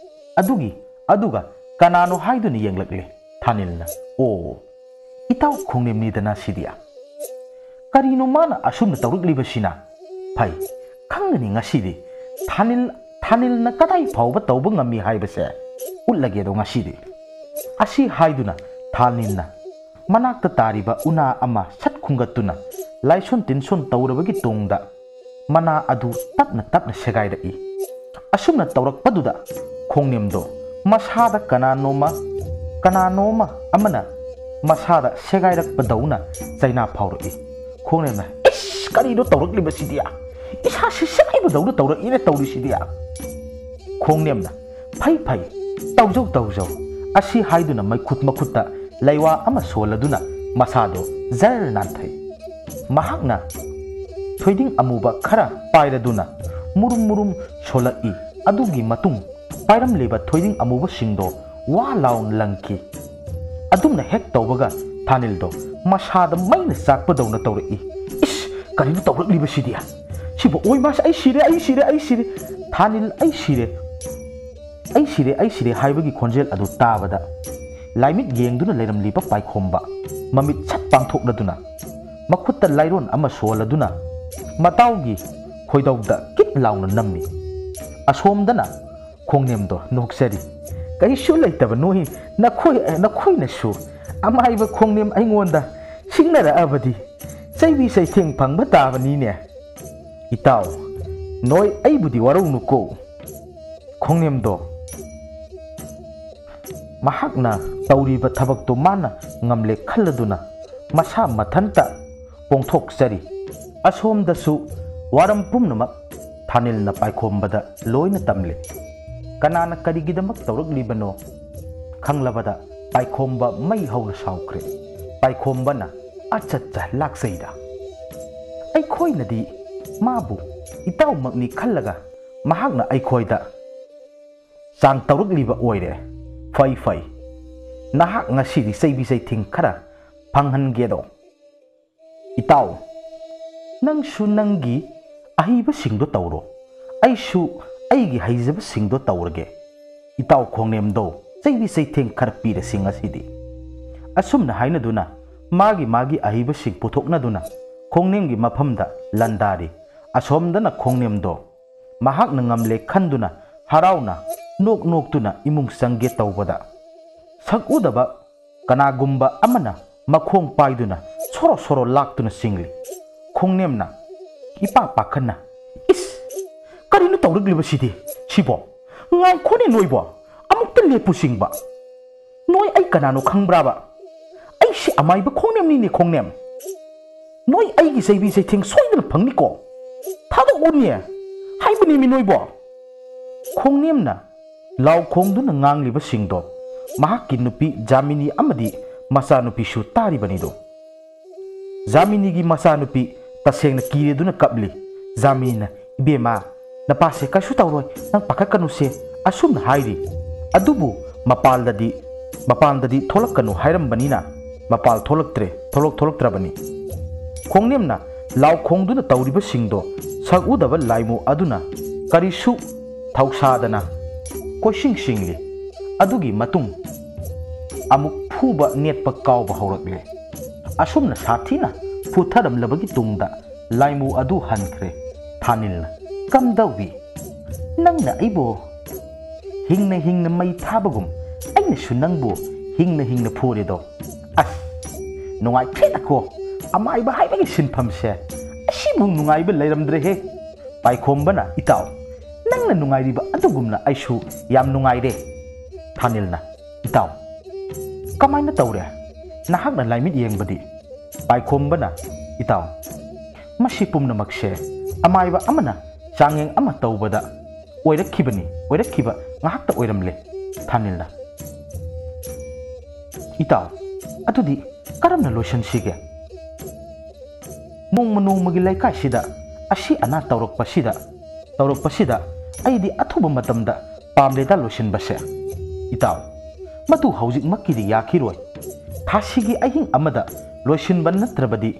ꯑꯗꯨꯒꯤ, ꯑꯗꯨꯒ ꯀꯅꯥꯅꯣ ꯍꯥꯏꯗꯨꯅ ꯌꯦꯡꯂꯛꯂꯦ ꯊꯥꯅꯤꯜꯅ꯫ "ꯑꯣ, ꯏꯇꯥꯎ ꯈꯣꯡꯅꯦꯝꯅꯤꯗꯅ ꯁꯤꯗꯤ꯫ ꯀꯔꯤꯅꯣ ꯃꯥꯅ ꯑꯁꯨꯝꯅ ꯇꯧꯔꯛꯂꯤꯕꯁꯤꯅ? ꯐꯩ, ꯈꯪꯒꯅꯤ ꯉꯁꯤꯗꯤ꯫ ꯊꯥꯅꯤꯜ, ꯊꯥꯅꯤꯜꯅ ꯀꯗꯥꯏ ꯐꯥꯎꯕ ꯇꯧꯕ ꯉꯝꯃꯤ ꯍꯥꯏꯕꯁꯦ ꯎꯠꯂꯒꯦꯗꯣ ꯉꯁꯤꯗꯤ"꯫ ꯑꯁꯤ ꯍꯥꯏꯗꯨꯅ ꯊꯥꯅꯤꯜꯅ ꯃꯅꯥꯛꯇ ꯇꯥꯔꯤꯕ ꯎꯅꯥ ꯑꯃ ꯁꯠ ꯈꯨꯡꯒꯠꯇꯨꯅ ꯂꯥꯏꯁꯣꯟ ꯇꯤꯟꯁꯣꯟ ꯇꯧꯔꯕꯒꯤ ꯇꯨꯡꯗ ꯃꯅꯥ ꯑꯗꯨ ꯇꯞꯅ ꯇꯞꯅ ꯁꯦꯒꯥꯏꯔꯛꯏ꯫ ꯑꯁꯨꯝꯅ ꯇꯧꯔꯛꯄꯗꯨꯗ ꯈꯣꯡꯅꯦꯝꯗꯣ ꯃꯁꯥꯗ ꯀꯅꯥꯅꯣꯃ, ꯀꯅꯥꯅꯣꯃ ꯑꯃꯅ ꯃꯁꯥꯗ ꯁꯦꯒꯥꯏꯔꯛꯄꯗꯧꯅ ꯆꯩꯅꯥ ꯐꯥꯎꯔꯛꯏ꯫ ꯈꯣꯡꯅꯦꯝꯅ, "ꯏꯁ, ꯀꯔꯤꯅꯣ ꯇꯧꯔꯛꯂꯤꯕꯁꯤꯗꯤ? ꯏꯁꯥꯁꯤ ꯁꯦꯒꯥꯏꯕꯗꯧꯅ ꯇꯧꯔꯛꯏꯅ ꯇꯧꯔꯤꯁꯤꯗꯤ"꯫ ꯈꯣꯡꯅꯦꯝꯅ, "ꯐꯩ, ꯐꯩ, ꯇꯧꯖꯧ, ꯇꯧꯖꯧ"꯫ ꯑꯁꯤ ꯍꯥꯏꯗꯨꯅ ꯃꯩꯈꯨꯠ ꯃꯈꯨꯠꯇ ꯂꯩꯋꯥ ꯑꯃ ꯁꯣꯜꯂꯗꯨꯅ ꯃꯁꯥꯗꯣ ꯖꯔ ꯅꯥꯟꯊꯩ꯫ ꯃꯍꯥꯛꯅ ꯊꯣꯏꯗꯤꯡ ꯑꯃꯨꯕ ꯈꯔ ꯄꯥꯏꯔꯗꯨꯅ ꯃꯨꯔꯨꯝ ꯃꯨꯔꯨꯝ ꯁꯣꯜꯂꯛꯏ꯫ ꯑꯗꯨꯒꯤ ꯃꯇꯨꯡ ꯄꯥꯏꯔꯝꯂꯤꯕ ꯊꯣꯏꯗꯤꯡ ꯑꯃꯨꯕꯁꯤꯡꯗꯣ ꯋꯥ ꯂꯥꯎꯅ ꯂꯪꯈꯤ꯫ ꯑꯗꯨꯝꯅ ꯍꯦꯛ ꯇꯧꯕꯒ ꯊꯥꯅꯤꯜꯗꯣ ꯃꯁꯥꯗ ꯃꯩꯅ ꯆꯥꯛꯄꯗꯧꯅ ꯇꯧꯔꯛꯏ꯫ "ꯏꯁ, ꯀꯔꯤꯅꯣ ꯇꯧꯔꯛꯂꯤꯕꯁꯤꯗꯤ? ꯁꯤꯕꯨ ꯑꯣꯏ ꯃꯥꯁꯦ, ꯑꯩ ꯁꯤꯔꯦ, ꯑꯩ ꯁꯤꯔꯦ, ꯑꯩ ꯁꯤꯔꯦ! ꯊꯥꯅꯤꯜ, ꯑꯩ ꯁꯤꯔꯦ! ꯑꯩ ꯁꯤꯔꯦ, ꯑꯩ ꯁꯤꯔꯦ!" ꯍꯥꯏꯕꯒꯤ ꯈꯣꯟꯖꯦꯜ ꯑꯗꯨ ꯇꯥꯕꯗ ꯂꯥꯏꯃꯤꯠ ꯌꯦꯡꯗꯨꯅ ꯂꯩꯔꯝꯂꯤꯕ ꯄꯥꯏꯈꯣꯝꯕ ꯃꯃꯤꯠ ꯁꯠ ꯄꯥꯡꯊꯣꯛꯂꯗꯨꯅ ꯃꯈꯨꯠꯇ ꯂꯥꯏꯔꯣꯟ ꯑꯃ ꯁꯣꯜꯂꯗꯨꯅ ꯃꯇꯥꯎꯒꯤ ꯈꯣꯏꯗꯧꯗ ꯀꯤꯠ ꯂꯥꯎꯅ ꯅꯝꯃꯤ꯫ ꯑꯁꯣꯝꯗꯅ ꯈꯣꯡꯅꯦꯝꯗꯣ ꯅꯣꯛꯆꯔꯤ꯫ "ꯀꯩꯁꯨ ꯂꯩꯇꯕ ꯅꯣꯏ, ꯅꯈꯣꯏ, ꯅꯈꯣꯏꯅꯁꯨ ꯑꯃꯥꯏꯕ ꯈꯣꯡꯅꯦꯝ ꯑꯩꯉꯣꯟꯗ ꯁꯤꯡꯅꯔꯛꯑꯕꯗꯤ ꯆꯩꯕꯤ ꯆꯩꯊꯦꯡ ꯐꯪꯕ ꯇꯥꯕꯅꯤꯅꯦ꯫ ꯏꯇꯥꯎ, ꯅꯣꯏ ꯑꯩꯕꯨꯗꯤ ꯋꯥꯔꯧꯅꯨꯀꯣ"꯫ ꯈꯣꯡꯅꯦꯝꯗꯣ ꯃꯍꯥꯛꯅ ꯇꯧꯔꯤꯕ ꯊꯕꯛꯇꯨ ꯃꯥꯅ ꯉꯝꯂꯦ ꯈꯜꯂꯗꯨꯅ ꯃꯁꯥ ꯃꯊꯟꯇ ꯄꯣꯡꯊꯣꯛꯆꯔꯤ꯫ ꯑꯁꯣꯝꯗꯁꯨ ꯋꯥꯔꯝ ꯄꯨꯝꯅꯃꯛ ꯊꯥꯅꯤꯜꯅ ꯄꯥꯏꯈꯣꯝꯕꯗ ꯂꯣꯏꯅ ꯇꯝꯂꯦ꯫ ꯀꯅꯥꯅ ꯀꯔꯤꯒꯤꯗꯃꯛ ꯇꯧꯔꯛꯂꯤꯕꯅꯣ ꯈꯪꯂꯕꯗ ꯄꯥꯏꯈꯣꯝꯕ ꯃꯩ ꯍꯧꯅ ꯁꯥꯎꯈ꯭ꯔꯦ꯫ ꯄꯥꯏꯈꯣꯝꯕꯅ, "ꯑꯆꯠꯆ, ꯂꯥꯛꯆꯩꯗ꯫ ꯑꯩꯈꯣꯏꯅꯗꯤ ꯃꯥꯕꯨ ꯏꯇꯥꯎꯃꯛꯅꯤ ꯈꯜꯂꯒ ꯃꯍꯥꯛꯅ ꯑꯩꯈꯣꯏꯗ ꯆꯥꯡ ꯇꯧꯔꯛꯂꯤꯕ ꯑꯣꯏꯔꯦ꯫ ꯐꯩ, ꯐꯩ꯫ ꯅꯍꯥꯛ ꯉꯁꯤꯗꯤ ꯆꯩꯕꯤ ꯆꯩꯊꯦꯡ ꯈꯔ ꯐꯪꯍꯟꯒꯦꯗꯣ꯫ ꯏꯇꯥꯎ, ꯅꯪꯁꯨ ꯅꯪꯒꯤ ꯑꯍꯩꯕꯁꯤꯡꯗꯣ ꯇꯧꯔꯣ, ꯑꯩꯁꯨ ꯑꯩꯒꯤ ꯍꯩꯖꯕꯁꯤꯡꯗꯣ ꯇꯧꯔꯒꯦ꯫ ꯏꯇꯥꯎ ꯈꯣꯡꯅꯦꯝꯗꯣ ꯆꯩꯕꯤ ꯆꯩꯊꯦꯡ ꯈꯔ ꯄꯤꯔꯁꯤ ꯉꯁꯤꯗꯤ"꯫ ꯑꯁꯨꯝꯅ ꯍꯥꯏꯅꯗꯨꯅ ꯃꯥꯒꯤ ꯃꯥꯒꯤ ꯑꯍꯩꯕꯁꯤꯡ ꯄꯨꯊꯣꯛꯅꯗꯨꯅ ꯈꯣꯡꯅꯦꯝꯒꯤ ꯃꯐꯝꯗ ꯂꯥꯟꯗꯥꯔꯤ꯫ ꯑꯁꯣꯝꯗꯅ ꯈꯣꯡꯅꯦꯝꯗꯣ ꯃꯍꯥꯛꯅ ꯉꯝꯂꯦ ꯈꯟꯗꯨꯅ ꯍꯔꯥꯎꯅ ꯅꯣꯛ ꯅꯣꯛꯇꯨꯅ ꯏꯃꯨꯡ ꯆꯪꯒꯦ ꯇꯧꯕꯗ, ꯁꯛ ꯎꯗꯕ ꯀꯅꯥꯒꯨꯝꯕ ꯑꯃꯅ ꯃꯈꯣꯡ ꯄꯥꯏꯗꯨꯅ ꯁꯣꯔꯣ ꯁꯣꯔꯣ ꯂꯥꯛꯇꯨꯅ ꯆꯤꯡꯂꯤ꯫ ꯈꯣꯡꯅꯦꯝꯅ ꯏꯄꯥ ꯄꯥꯈꯠꯅ, "ꯏꯁ! ꯀꯔꯤꯅꯣ ꯇꯧꯔꯛꯂꯤꯕꯁꯤꯗꯤ? ꯁꯤꯕꯣ? ꯉꯥꯏꯈꯣꯅꯦ ꯅꯣꯏꯕꯣ! ꯑꯃꯨꯛꯇ ꯂꯦꯞꯄꯨ ꯆꯤꯡꯕ! ꯅꯣꯏ ꯑꯩ ꯀꯅꯥꯅꯣ ꯈꯪꯕ꯭ꯔꯥꯕ? ꯑꯩꯁꯤ ꯑꯃꯥꯏꯕ ꯈꯣꯡꯅꯦꯝꯅꯤꯅꯦ, ꯈꯣꯡꯅꯦꯝ! ꯅꯣꯏ ꯑꯩꯒꯤ ꯆꯩꯕꯤ ꯆꯩꯊꯦꯡ ꯁꯣꯏꯗꯅ ꯐꯪꯅꯤꯀꯣ! ꯊꯥꯗꯣꯛꯎꯅꯦ ꯍꯥꯏꯕꯅꯤꯃꯤ ꯅꯣꯏꯕꯣ!" ꯈꯣꯡꯅꯦꯝꯅ ꯂꯥꯎ ꯈꯣꯡꯗꯨꯅ ꯉꯥꯡꯂꯤꯕꯁꯤꯡꯗꯣ ꯃꯍꯥꯛꯀꯤ ꯅꯨꯄꯤ ꯖꯥꯃꯤꯅꯤ ꯑꯃꯗꯤ ꯃꯆꯥꯅꯨꯄꯤꯁꯨ ꯇꯥꯔꯤꯕꯅꯤꯗꯣ꯫ ꯖꯥꯃꯤꯅꯤꯒꯤ ꯃꯆꯥꯅꯨꯄꯤ ꯇꯁꯦꯡꯅ ꯀꯤꯔꯦꯗꯨꯅ ꯀꯞꯂꯤ꯫ ꯖꯥꯃꯤꯅꯤꯅ, "ꯏꯕꯦꯝꯃ, ꯅꯄꯥꯁꯦ ꯀꯩꯁꯨ ꯇꯧꯔꯣꯏ, ꯅꯪ ꯄꯥꯈꯠꯀꯅꯨꯁꯦ", ꯑꯁꯨꯝꯅ ꯍꯥꯏꯔꯤ꯫ ꯑꯗꯨꯕꯨ ꯃꯄꯥꯟꯗꯗꯤ, ꯃꯄꯥꯟꯗꯗꯤ ꯊꯣꯛꯂꯛꯀꯅꯨ ꯍꯥꯏꯔꯝꯕꯅꯤꯅ ꯃꯄꯥꯜ ꯊꯣꯛꯂꯛꯇ꯭ꯔꯦ, ꯊꯣꯛꯂꯛ-, ꯊꯣꯛꯂꯛꯇ꯭ꯔꯕꯅꯤ꯫ ꯈꯣꯡꯅꯦꯝꯅ ꯂꯥꯎ ꯈꯣꯡꯗꯨꯅ ꯇꯧꯔꯤꯕꯁꯤꯡꯗꯣ ꯁꯛ ꯎꯗꯕ ꯂꯥꯏꯃꯨ ꯑꯗꯨꯅ ꯀꯔꯤꯁꯨ ꯊꯧꯁꯥꯗꯅ ꯀꯣꯏꯁꯤꯡ ꯁꯤꯡꯂꯤ꯫ ꯑꯗꯨꯒꯤ ꯃꯇꯨꯡ ꯑꯃꯨꯛ ꯐꯨꯕ ꯅꯦꯠꯄ ꯀꯥꯎꯕ ꯍꯧꯔꯛꯂꯦ꯫ ꯑꯁꯨꯝꯅ ꯁꯥꯊꯤꯅ ꯐꯨꯊꯔꯝꯂꯕꯒꯤ ꯇꯨꯡꯗ ꯂꯥꯏꯃꯨ ꯑꯗꯨ ꯍꯟꯈ꯭ꯔꯦ꯫ ꯊꯥꯅꯤꯜꯅ, "ꯀꯝꯗꯧꯏ? ꯅꯪꯅ ꯑꯩꯕꯨ ꯍꯤꯡꯅ ꯍꯤꯡꯅ ꯃꯩ ꯊꯥꯕꯒꯨꯝ ꯑꯩꯅꯁꯨ ꯅꯪꯕꯨ ꯍꯤꯡꯅ ꯍꯤꯡꯅ ꯐꯨꯔꯦꯗꯣ꯫ ꯑꯁ, ꯅꯨꯡꯉꯥꯏꯈ꯭ꯔꯦꯗꯀꯣ꯫ ꯑꯃꯥꯏꯕ ꯍꯥꯏꯕꯒꯤ ꯁꯤꯟꯐꯝꯁꯦ ꯑꯁꯤꯕꯨ ꯅꯨꯡꯉꯥꯏꯕ ꯂꯩꯔꯝꯗ꯭ꯔꯦꯍꯦ"꯫ ꯄꯥꯏꯈꯣꯝꯕꯅ, "ꯏꯇꯥꯎ, ꯅꯪꯅ ꯅꯨꯡꯉꯥꯏꯔꯤꯕ ꯑꯗꯨꯒꯨꯝꯅ ꯑꯩꯁꯨ ꯌꯥꯝ ꯅꯨꯡꯉꯥꯏꯔꯦ"꯫ ꯊꯥꯅꯤꯜꯅ, "ꯏꯇꯥꯎ, ꯀꯃꯥꯏꯅ ꯇꯧꯔꯦ ꯅꯍꯥꯛꯅ ꯂꯥꯏꯃꯤꯠ ꯌꯦꯡꯕꯗꯤ?" ꯄꯥꯏꯈꯣꯝꯕꯅ, "ꯏꯇꯥꯎ, ꯃꯁꯤ ꯄꯨꯝꯅꯃꯛꯁꯦ ꯑꯃꯥꯏꯕ ꯑꯃꯅ ꯆꯥꯡꯌꯦꯡ ꯑꯃ ꯇꯧꯕꯗ ꯑꯣꯏꯔꯛꯈꯤꯕꯅꯤ, ꯑꯣꯏꯔꯛꯈꯤꯕ ꯉꯥꯏꯍꯥꯛꯇ ꯑꯣꯏꯔꯝꯂꯦ ꯊꯥꯅꯤꯜꯅ꯫ "ꯏꯇꯥꯎ, ꯑꯗꯨꯗꯤ ꯀꯔꯝꯅ ꯂꯣꯏꯁꯤꯟꯁꯤꯒꯦ? ꯅꯣꯡꯃ ꯅꯣꯡꯃꯒꯤ ꯂꯩꯀꯥꯏꯁꯤꯗ ꯑꯁꯤ ꯑꯅꯥ ꯇꯧꯔꯛꯄꯁꯤꯗ, ꯇꯧꯔꯛꯄꯁꯤꯗ ꯑꯩꯗꯤ ꯑꯊꯨꯕ ꯃꯇꯝꯗ ꯄꯥꯝꯂꯦꯗ ꯂꯣꯏꯁꯤꯟꯕꯁꯦ꯫ ꯏꯇꯥꯎ, ꯃꯗꯨ ꯍꯧꯖꯤꯛꯃꯛꯀꯤꯗꯤ ꯌꯥꯈꯤꯔꯣꯏ꯫ ꯊꯥꯁꯤꯒꯤ ꯑꯍꯤꯡ ꯑꯃꯗ ꯂꯣꯏꯁꯤꯟꯕ ꯅꯠꯇ꯭ꯔꯕꯗꯤ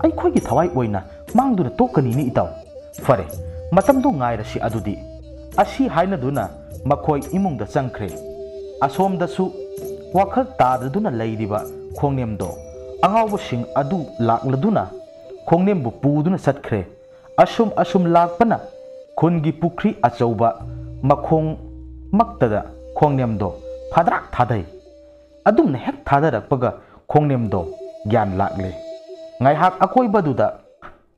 ꯑꯩꯈꯣꯏꯒꯤ ꯊꯋꯥꯏ ꯑꯣꯏꯅ ꯃꯥꯡꯗꯨꯅ ꯇꯣꯛꯀꯅꯤꯅꯦ ꯏꯇꯥꯎ꯫ ꯐꯔꯦ, ꯃꯇꯝꯗꯨ ꯉꯥꯏꯔꯁꯤ ꯑꯗꯨꯗꯤ꯫" ꯑꯁꯤ ꯍꯥꯏꯅꯗꯨꯅ ꯃꯈꯣꯏ ꯏꯃꯨꯡꯗ ꯆꯪꯈ꯭ꯔꯦ꯫ ꯑꯁꯣꯝꯗꯁꯨ ꯋꯥꯈꯜ ꯇꯥꯗꯗꯨꯅ ꯂꯩꯔꯤꯕ ꯈꯣꯡꯅꯦꯝꯗꯣ ꯑꯉꯥꯎꯕꯁꯤꯡ ꯑꯗꯨ ꯂꯥꯛꯂꯗꯨꯅ ꯈꯣꯡꯅꯦꯝꯕꯨ ꯄꯨꯗꯨꯅ ꯆꯠꯈ꯭ꯔꯦ꯫ ꯑꯁꯨꯝ ꯑꯁꯨꯝ ꯂꯥꯛꯄꯅ ꯈꯨꯟꯒꯤ ꯄꯨꯈ꯭ꯔꯤ ꯑꯆꯧꯕ ꯃꯈꯣꯡꯃꯛꯇꯗ ꯈꯣꯡꯅꯦꯝꯗꯣ ꯐꯥꯗ꯭ꯔꯥꯛ ꯊꯥꯗꯩ꯫ ꯑꯗꯨꯝꯅ ꯍꯦꯛ ꯊꯥꯗꯔꯛꯄꯒ ꯈꯣꯡꯅꯦꯝꯗꯣ ꯒ꯭ꯌꯥꯟ ꯂꯥꯛꯂꯦ꯫ ꯉꯥꯏꯍꯥꯛ ꯑꯀꯣꯏꯕꯗꯨꯗ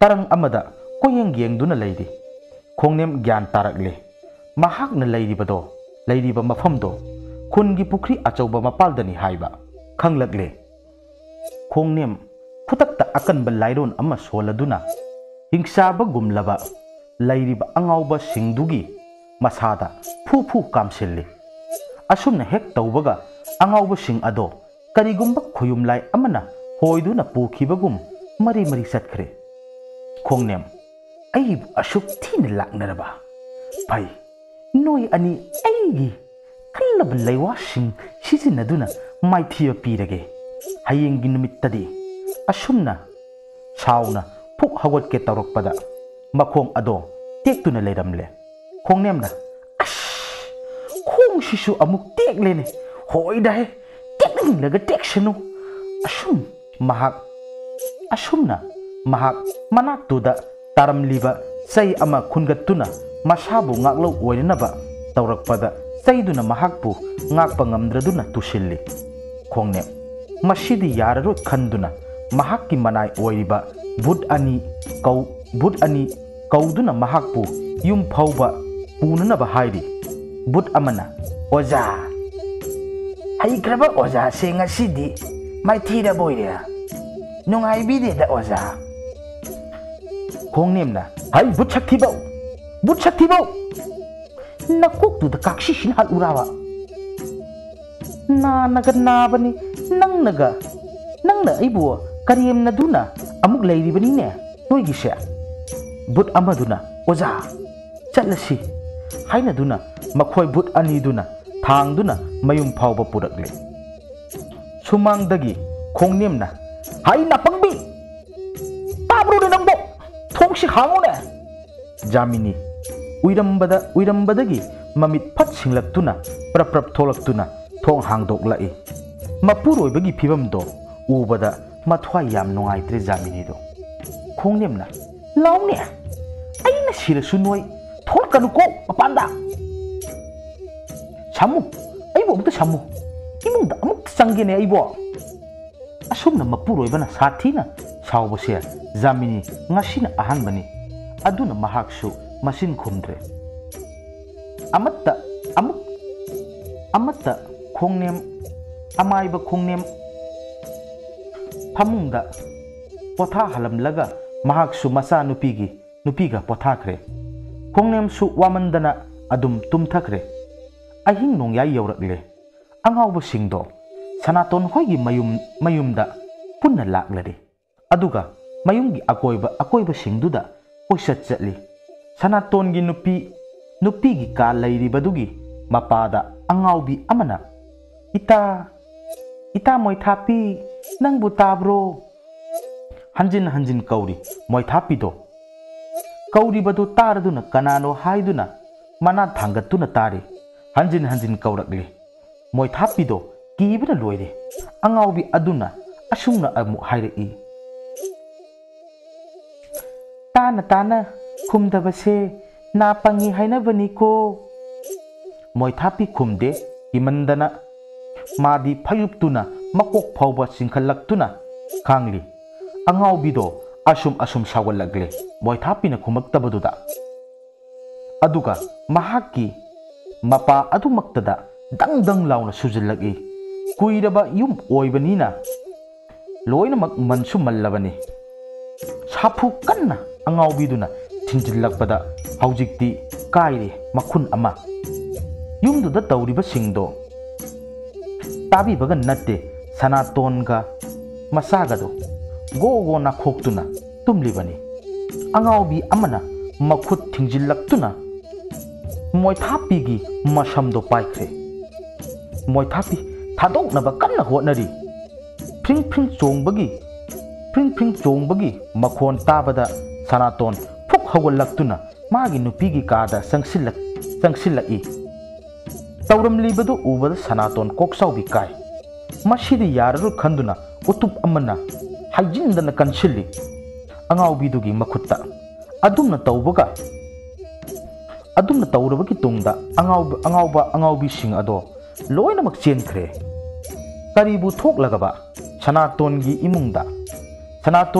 ꯇꯔꯪ ꯑꯃꯗ ꯀꯣꯏꯌꯦꯡ ꯌꯦꯡꯗꯨꯅ ꯂꯩꯔꯤ꯫ ꯈꯣꯡꯅꯦꯝ ꯒ꯭ꯌꯥꯟ ꯇꯥꯔꯛꯂꯦ꯫ ꯃꯍꯥꯛꯅ ꯂꯩꯔꯤꯕꯗꯣ, ꯂꯩꯔꯤꯕ ꯃꯐꯝꯗꯣ ꯈꯨꯟꯒꯤ ꯄꯨꯈ꯭ꯔꯤ ꯑꯆꯧꯕ ꯃꯄꯥꯜꯗꯅꯤ ꯍꯥꯏꯕ ꯈꯪꯂꯛꯂꯦ꯫ ꯈꯣꯡꯅꯦꯝ ꯈꯨꯗꯛꯇ ꯑꯀꯟꯕ ꯂꯥꯏꯔꯣꯟ ꯑꯃ ꯁꯣꯜꯂꯗꯨꯅ ꯍꯤꯡꯆꯥꯕꯒꯨꯝꯂꯕ ꯂꯩꯔꯤꯕ ꯑꯉꯥꯎꯕꯁꯤꯡꯗꯨꯒꯤ ꯃꯁꯥꯗ ꯐꯨ ꯐꯨ ꯀꯥꯝꯁꯤꯜꯂꯤ꯫ ꯑꯁꯨꯝꯅ ꯍꯦꯛ ꯇꯧꯕꯒ ꯑꯉꯥꯎꯕꯁꯤꯡ ꯑꯗꯣ ꯀꯔꯤꯒꯨꯝꯕ ꯈꯣꯌꯨꯝꯂꯥꯏ ꯑꯃꯅ ꯍꯣꯏꯗꯨꯅ ꯄꯨꯈꯤꯕꯒꯨꯝ ꯃꯔꯤ ꯃꯔꯤ ꯆꯠꯈ꯭ꯔꯦ꯫ ꯈꯣꯡꯅꯦꯝ, "ꯑꯩꯕꯨ ꯑꯁꯨꯛ ꯊꯤꯅ ꯂꯥꯛꯅꯔꯕ? ꯐꯩ, ꯅꯣꯏ ꯑꯅꯤ ꯑꯩꯒꯤ ꯈꯜꯂꯕ ꯂꯩꯋꯥꯁꯤꯡ ꯁꯤꯖꯤꯟꯅꯗꯨꯅ ꯃꯥꯏꯊꯤꯕ ꯄꯤꯔꯒꯦ꯫ ꯍꯌꯦꯡꯒꯤ ꯅꯨꯃꯤꯠꯇꯗꯤ꯫" ꯑꯁꯨꯝꯅ ꯁꯥꯎꯅ ꯐꯨꯛ ꯍꯧꯒꯠꯀꯦ ꯇꯧꯔꯛꯄꯗ ꯃꯈꯣꯡ ꯑꯗꯣ ꯇꯦꯛꯇꯨꯅ ꯂꯩꯔꯝꯂꯦ꯫ ꯈꯣꯡꯅꯦꯝꯅ, "ꯑꯁ, ꯈꯣꯡꯁꯤꯁꯨ ꯑꯃꯨꯛ ꯇꯦꯛꯂꯦꯅꯦ꯫ ꯍꯣꯏꯗꯍꯦ, ꯇꯦꯛꯅꯤꯡꯂꯒ ꯇꯦꯛꯁꯅꯨ꯫" ꯑꯁꯨꯝ ꯃꯍꯥꯛ, ꯑꯁꯨꯝꯅ ꯃꯍꯥꯛ ꯃꯅꯥꯛꯇꯨꯗ ꯇꯥꯔꯝꯂꯤꯕ ꯆꯩ ꯑꯃ ꯈꯨꯟꯒꯠꯇꯨꯅ ꯃꯁꯥꯕꯨ ꯉꯥꯛꯂꯧ ꯑꯣꯏꯅꯅꯕ ꯇꯧꯔꯛꯄꯗ ꯆꯩꯗꯨꯅ ꯃꯍꯥꯛꯄꯨ ꯉꯥꯛꯄ ꯉꯝꯗ꯭ꯔꯗꯨꯅ ꯇꯨꯁꯤꯜꯂꯤ꯫ ꯈꯣꯡꯅꯦꯝ, ꯃꯁꯤꯗꯤ ꯌꯥꯔꯔꯣꯏ ꯈꯟꯗꯨꯅ ꯃꯍꯥꯛꯀꯤ ꯃꯅꯥꯏ ꯑꯣꯏꯔꯤꯕ ꯚꯨꯠ ꯑꯅꯤ ꯀꯧ-, ꯚꯨꯠ ꯑꯅꯤ ꯀꯧꯗꯨꯅ ꯃꯍꯥꯛꯄꯨ ꯌꯨꯝ ꯐꯥꯎꯕ ꯄꯨꯅꯅꯕ ꯍꯥꯏꯔꯤ꯫ ꯚꯨꯠ ꯑꯃꯅ, "ꯑꯣꯖꯥ, ꯍꯩꯈ꯭ꯔꯕ ꯑꯣꯖꯥꯁꯦ ꯉꯁꯤꯗꯤ ꯃꯥꯏꯊꯤꯔꯕꯣꯏꯔꯦ꯫ ꯅꯨꯡꯉꯥꯏꯕꯤꯗꯦꯗ ꯑꯣꯖꯥ꯫" ꯈꯣꯡꯅꯦꯝꯅ, "ꯍꯩ, ꯕꯨꯠ ꯁꯛꯊꯤꯕꯧ! ꯕꯨꯠ ꯁꯛꯊꯤꯕꯧ! ꯅꯀꯣꯛꯇꯨꯗ ꯀꯥꯛꯁꯤꯁꯤꯅ ꯍꯥꯠꯂꯨꯔꯕ? ꯅꯥꯅꯒ ꯅꯥꯕꯅꯤ, ꯅꯪꯅꯒ, ꯅꯪꯅ ꯑꯩꯕꯨ ꯀꯔꯦꯝꯅꯗꯨꯅ ꯑꯃꯨꯛ ꯂꯩꯔꯤꯕꯅꯤꯅꯦ ꯅꯣꯏꯒꯤꯁꯦ?" ꯕꯨꯠ ꯑꯃꯗꯨꯅ, "ꯑꯣꯖꯥ, ꯆꯠꯂꯁꯤ" ꯍꯥꯏꯅꯗꯨꯅ ꯃꯈꯣꯏ ꯕꯨꯠ ꯑꯅꯤꯗꯨꯅ ꯊꯥꯡꯗꯨꯅ ꯃꯌꯨꯝ ꯐꯥꯎꯕ ꯄꯨꯔꯛꯂꯦ꯫ ꯁꯨꯃꯥꯡꯗꯒꯤ ꯈꯣꯡꯅꯦꯝꯅ, "ꯍꯩ, ꯅꯥꯄꯪꯕꯤ! ꯇꯥꯕ꯭ꯔꯣꯅꯦ ꯅꯪꯕꯣ? ꯊꯣꯡꯁꯤ ꯍꯥꯡꯉꯨꯅꯦ!" ꯖꯥꯃꯤꯅꯤ ꯎꯏꯔꯝꯕꯗ, ꯎꯏꯔꯝꯕꯗꯒꯤ ꯃꯃꯤꯠ ꯐꯠ ꯁꯤꯡꯂꯛꯇꯨꯅ, ꯄ꯭ꯔꯞ ꯄ꯭ꯔꯞ ꯊꯣꯛꯂꯛꯇꯨꯅ ꯊꯣꯡ ꯍꯥꯡꯗꯣꯛꯂꯛꯏ꯫ ꯃꯄꯨꯔꯣꯏꯕꯒꯤ ꯐꯤꯕꯝꯗꯣ ꯎꯕꯗ ꯃꯊ꯭ꯋꯥꯏ ꯌꯥꯝ ꯅꯨꯡꯉꯥꯏꯇ꯭ꯔꯦ ꯖꯥꯃꯤꯅꯤꯗꯣ꯫ ꯈꯣꯡꯅꯦꯝꯅ, "ꯂꯥꯎꯅꯦ! ꯑꯩꯅ ꯁꯤꯔꯁꯨ ꯅꯣꯏ ꯊꯣꯛꯂꯛꯀꯅꯨꯀꯣ ꯃꯄꯥꯟꯗ! ꯁꯥꯃꯨ, ꯑꯩꯕꯨ ꯑꯃꯨꯛꯇ ꯁꯥꯃꯨ! ꯏꯃꯨꯡꯗ ꯑꯃꯨꯛꯇ ꯆꯪꯒꯦꯅꯦ ꯑꯩꯕꯣ!" ꯑꯁꯨꯝꯅ ꯃꯄꯨꯔꯣꯏꯕꯅ ꯁꯥꯊꯤꯅ ꯁꯥꯎꯕꯁꯦ ꯖꯥꯃꯤꯅꯤ ꯉꯁꯤꯅ ꯑꯍꯥꯟꯕꯅꯤ꯫ ꯑꯗꯨꯅ ꯃꯍꯥꯛꯁꯨ ꯃꯆꯤꯟ ꯈꯨꯝꯗ꯭ꯔꯦ꯫ ꯑꯃꯠꯇ, ꯑꯃꯨꯛ, ꯑꯃꯠꯇ ꯈꯣꯡꯅꯦꯝ, ꯑꯃꯥꯏꯕ ꯈꯣꯡꯅꯦꯝ ꯐꯃꯨꯡꯗ ꯄꯣꯊꯥꯍꯜꯂꯝꯂꯒ ꯃꯍꯥꯛꯁꯨ ꯃꯆꯥꯅꯨꯄꯤꯒꯤ, ꯅꯨꯄꯤꯒ ꯄꯣꯊꯥꯈ꯭ꯔꯦ꯫ ꯈꯣꯡꯅꯦꯝꯁꯨ ꯋꯥꯃꯟꯗꯅ ꯑꯗꯨꯝ ꯇꯨꯝꯊꯈ꯭ꯔꯦ꯫ ꯑꯍꯤꯡ ꯅꯣꯡꯌꯥꯏ ꯌꯧꯔꯛꯂꯦ꯫ ꯑꯉꯥꯎꯕꯁꯤꯡꯗꯣ ꯁꯅꯥꯇꯣꯟ ꯍꯣꯏꯒꯤ ꯃꯌꯨꯝ, ꯃꯌꯨꯝꯗ ꯄꯨꯟꯅ ꯂꯥꯛꯂꯔꯦ꯫ ꯑꯗꯨꯒ ꯃꯌꯨꯝꯒꯤ ꯑꯀꯣꯏꯕ, ꯑꯀꯣꯏꯕꯁꯤꯡꯗꯨꯗ ꯀꯣꯏꯆꯠ ꯆꯠꯂꯤ꯫ ꯁꯅꯥꯇꯣꯟꯒꯤ ꯅꯨꯄꯤ, ꯅꯨꯄꯤꯒꯤ ꯀꯥ ꯂꯩꯔꯤꯕꯗꯨꯒꯤ ꯃꯄꯥꯗ ꯑꯉꯥꯎꯕꯤ ꯑꯃꯅ, "ꯏꯇꯥ, ꯏꯇꯥ ꯃꯣꯏꯊꯥꯄꯤ, ꯅꯪꯕꯨ ꯇꯥꯕ꯭ꯔꯣ?" ꯍꯟꯖꯤꯟ ꯍꯟꯖꯤꯟ ꯀꯧꯔꯤ꯫ ꯃꯣꯏꯊꯥꯄꯤꯗꯣ ꯀꯧꯔꯤꯕꯗꯨ ꯇꯥꯔꯗꯨꯅ ꯀꯅꯥꯅꯣ ꯍꯥꯏꯗꯨꯅ ꯃꯅꯥ ꯊꯥꯡꯒꯠꯇꯨꯅ ꯇꯥꯔꯤ꯫ ꯍꯟꯖꯤꯟ ꯍꯟꯖꯤꯟ ꯀꯧꯔꯛꯂꯤ꯫ ꯃꯣꯏꯊꯥꯄꯤꯗꯣ ꯀꯤꯕꯅ ꯂꯣꯏꯔꯦ꯫ ꯑꯉꯥꯎꯕꯤ ꯑꯗꯨꯅ ꯑꯁꯨꯝꯅ ꯑꯃꯨꯛ ꯍꯥꯏꯔꯛꯏ, "ꯇꯥꯅ ꯇꯥꯅ ꯈꯨꯝꯗꯕꯁꯦ ꯅꯥ ꯄꯪꯉꯤ ꯍꯥꯏꯅꯕꯅꯤꯀꯣ"꯫ ꯃꯣꯏꯊꯥꯄꯤ ꯈꯨꯝꯗꯦ꯫ ꯀꯤꯃꯟꯗꯅ ꯃꯥꯗꯤ ꯐꯩꯖꯨꯞꯇꯨꯅ ꯃꯀꯣꯛ ꯐꯥꯎꯕ ꯆꯤꯡꯈꯠꯂꯛꯇꯨꯅ ꯈꯥꯡꯂꯤ꯫ ꯑꯉꯥꯎꯕꯤꯗꯣ ꯑꯁꯨꯝ ꯑꯁꯨꯝ ꯁꯥꯎꯒꯠꯂꯛꯂꯦ, ꯃꯣꯏꯊꯥꯄꯤꯅ ꯈꯨꯝꯃꯛꯇꯕꯗꯨꯗ꯫ ꯑꯗꯨꯒ ꯃꯍꯥꯛꯀꯤ ꯃꯄꯥ ꯑꯗꯨꯃꯛꯇꯗ ꯗꯪ ꯗꯪ ꯂꯥꯎꯅ ꯁꯨꯖꯤꯜꯂꯛꯏ꯫ ꯀꯨꯏꯔꯕ ꯌꯨꯝ ꯑꯣꯏꯕꯅꯤꯅ ꯂꯣꯏꯅꯃꯛ ꯃꯟꯁꯨ ꯃꯜꯂꯕꯅꯤ꯫ ꯁꯥꯐꯨ ꯀꯟꯅ ꯑꯉꯥꯎꯕꯤꯗꯨꯅ ꯊꯤꯟꯖꯤꯜꯂꯛꯄꯗ ꯍꯧꯖꯤꯛꯇꯤ ꯀꯥꯏꯔꯦ ꯃꯈꯨꯟ ꯑꯃ꯫ ꯌꯨꯝꯗꯨꯗ ꯇꯧꯔꯤꯕꯁꯤꯡꯗꯣ ꯇꯥꯕꯤꯕꯒ ꯅꯠꯇꯦ, ꯁꯅꯥꯇꯣꯟꯒ ꯃꯆꯥꯒꯗꯣ ꯒꯣ ꯒꯣ ꯅꯥꯈꯣꯛꯇꯨꯅ ꯇꯨꯝꯂꯤꯕꯅꯤ꯫ ꯑꯉꯥꯎꯕꯤ ꯑꯃꯅ ꯃꯈꯨꯠ ꯊꯤꯡꯖꯤꯜꯂꯛꯇꯨꯅ ꯃꯣꯏꯊꯥꯞꯄꯤꯒꯤ ꯃꯁꯝꯗꯣ ꯄꯥꯏꯈ꯭ꯔꯦ꯫ ꯃꯣꯏꯊꯥꯞꯄꯤ ꯊꯥꯗꯣꯛꯅꯕ ꯀꯟꯅ ꯍꯣꯠꯅꯔꯤ꯫ ꯐ꯭ꯔꯤꯡ ꯐ꯭ꯔꯤꯡ ꯆꯣꯡꯕꯒꯤ, ꯐ꯭ꯔꯤꯡ ꯐ꯭ꯔꯤꯡ ꯆꯣꯡꯕꯒꯤ ꯃꯈꯣꯟ ꯇꯥꯕꯗ ꯁꯅꯥꯇꯣꯟ ꯐꯨꯛ ꯍꯧꯒꯠꯂꯛꯇꯨꯅ ꯃꯥꯒꯤ ꯅꯨꯄꯤꯒꯤ ꯀꯥꯗ ꯆꯪꯁꯤꯜꯂꯛ-, ꯆꯪꯁꯤꯜꯂꯛꯏ꯫ ꯇꯧꯔꯝꯂꯤꯕꯗꯨ ꯎꯕꯗ ꯁꯅꯥꯇꯣꯟ ꯀꯣꯛꯆꯥꯎꯕꯤ ꯀꯥꯏ꯫ ꯃꯁꯤꯗꯤ ꯌꯥꯔꯔꯣꯏ ꯈꯟꯗꯨꯅ ꯎꯇꯨꯞ ꯑꯃꯅ ꯍꯥꯏꯖꯤꯟꯗꯅ ꯀꯟꯁꯤꯜꯂꯤ ꯑꯉꯥꯎꯕꯤꯗꯨꯒꯤ ꯃꯈꯨꯠꯇ꯫ ꯑꯗꯨꯝꯅ ꯇꯧꯕꯒ, ꯑꯗꯨꯝꯅ ꯇꯧꯔꯕꯒꯤ ꯇꯨꯡꯗ ꯑꯉꯥꯎꯕ, ꯑꯉꯥꯎꯕ, ꯑꯉꯥꯎꯕꯤꯁꯤꯡ ꯑꯗꯣ ꯂꯣꯏꯅꯃꯛ ꯆꯦꯟꯈ꯭ꯔꯦ꯫ ꯀꯔꯤꯕꯨ ꯊꯣꯛꯂꯒꯕ ꯁꯅꯥꯇꯣꯟꯒꯤ ꯏꯃꯨꯡꯗ? ꯁꯅꯥꯇꯣꯟ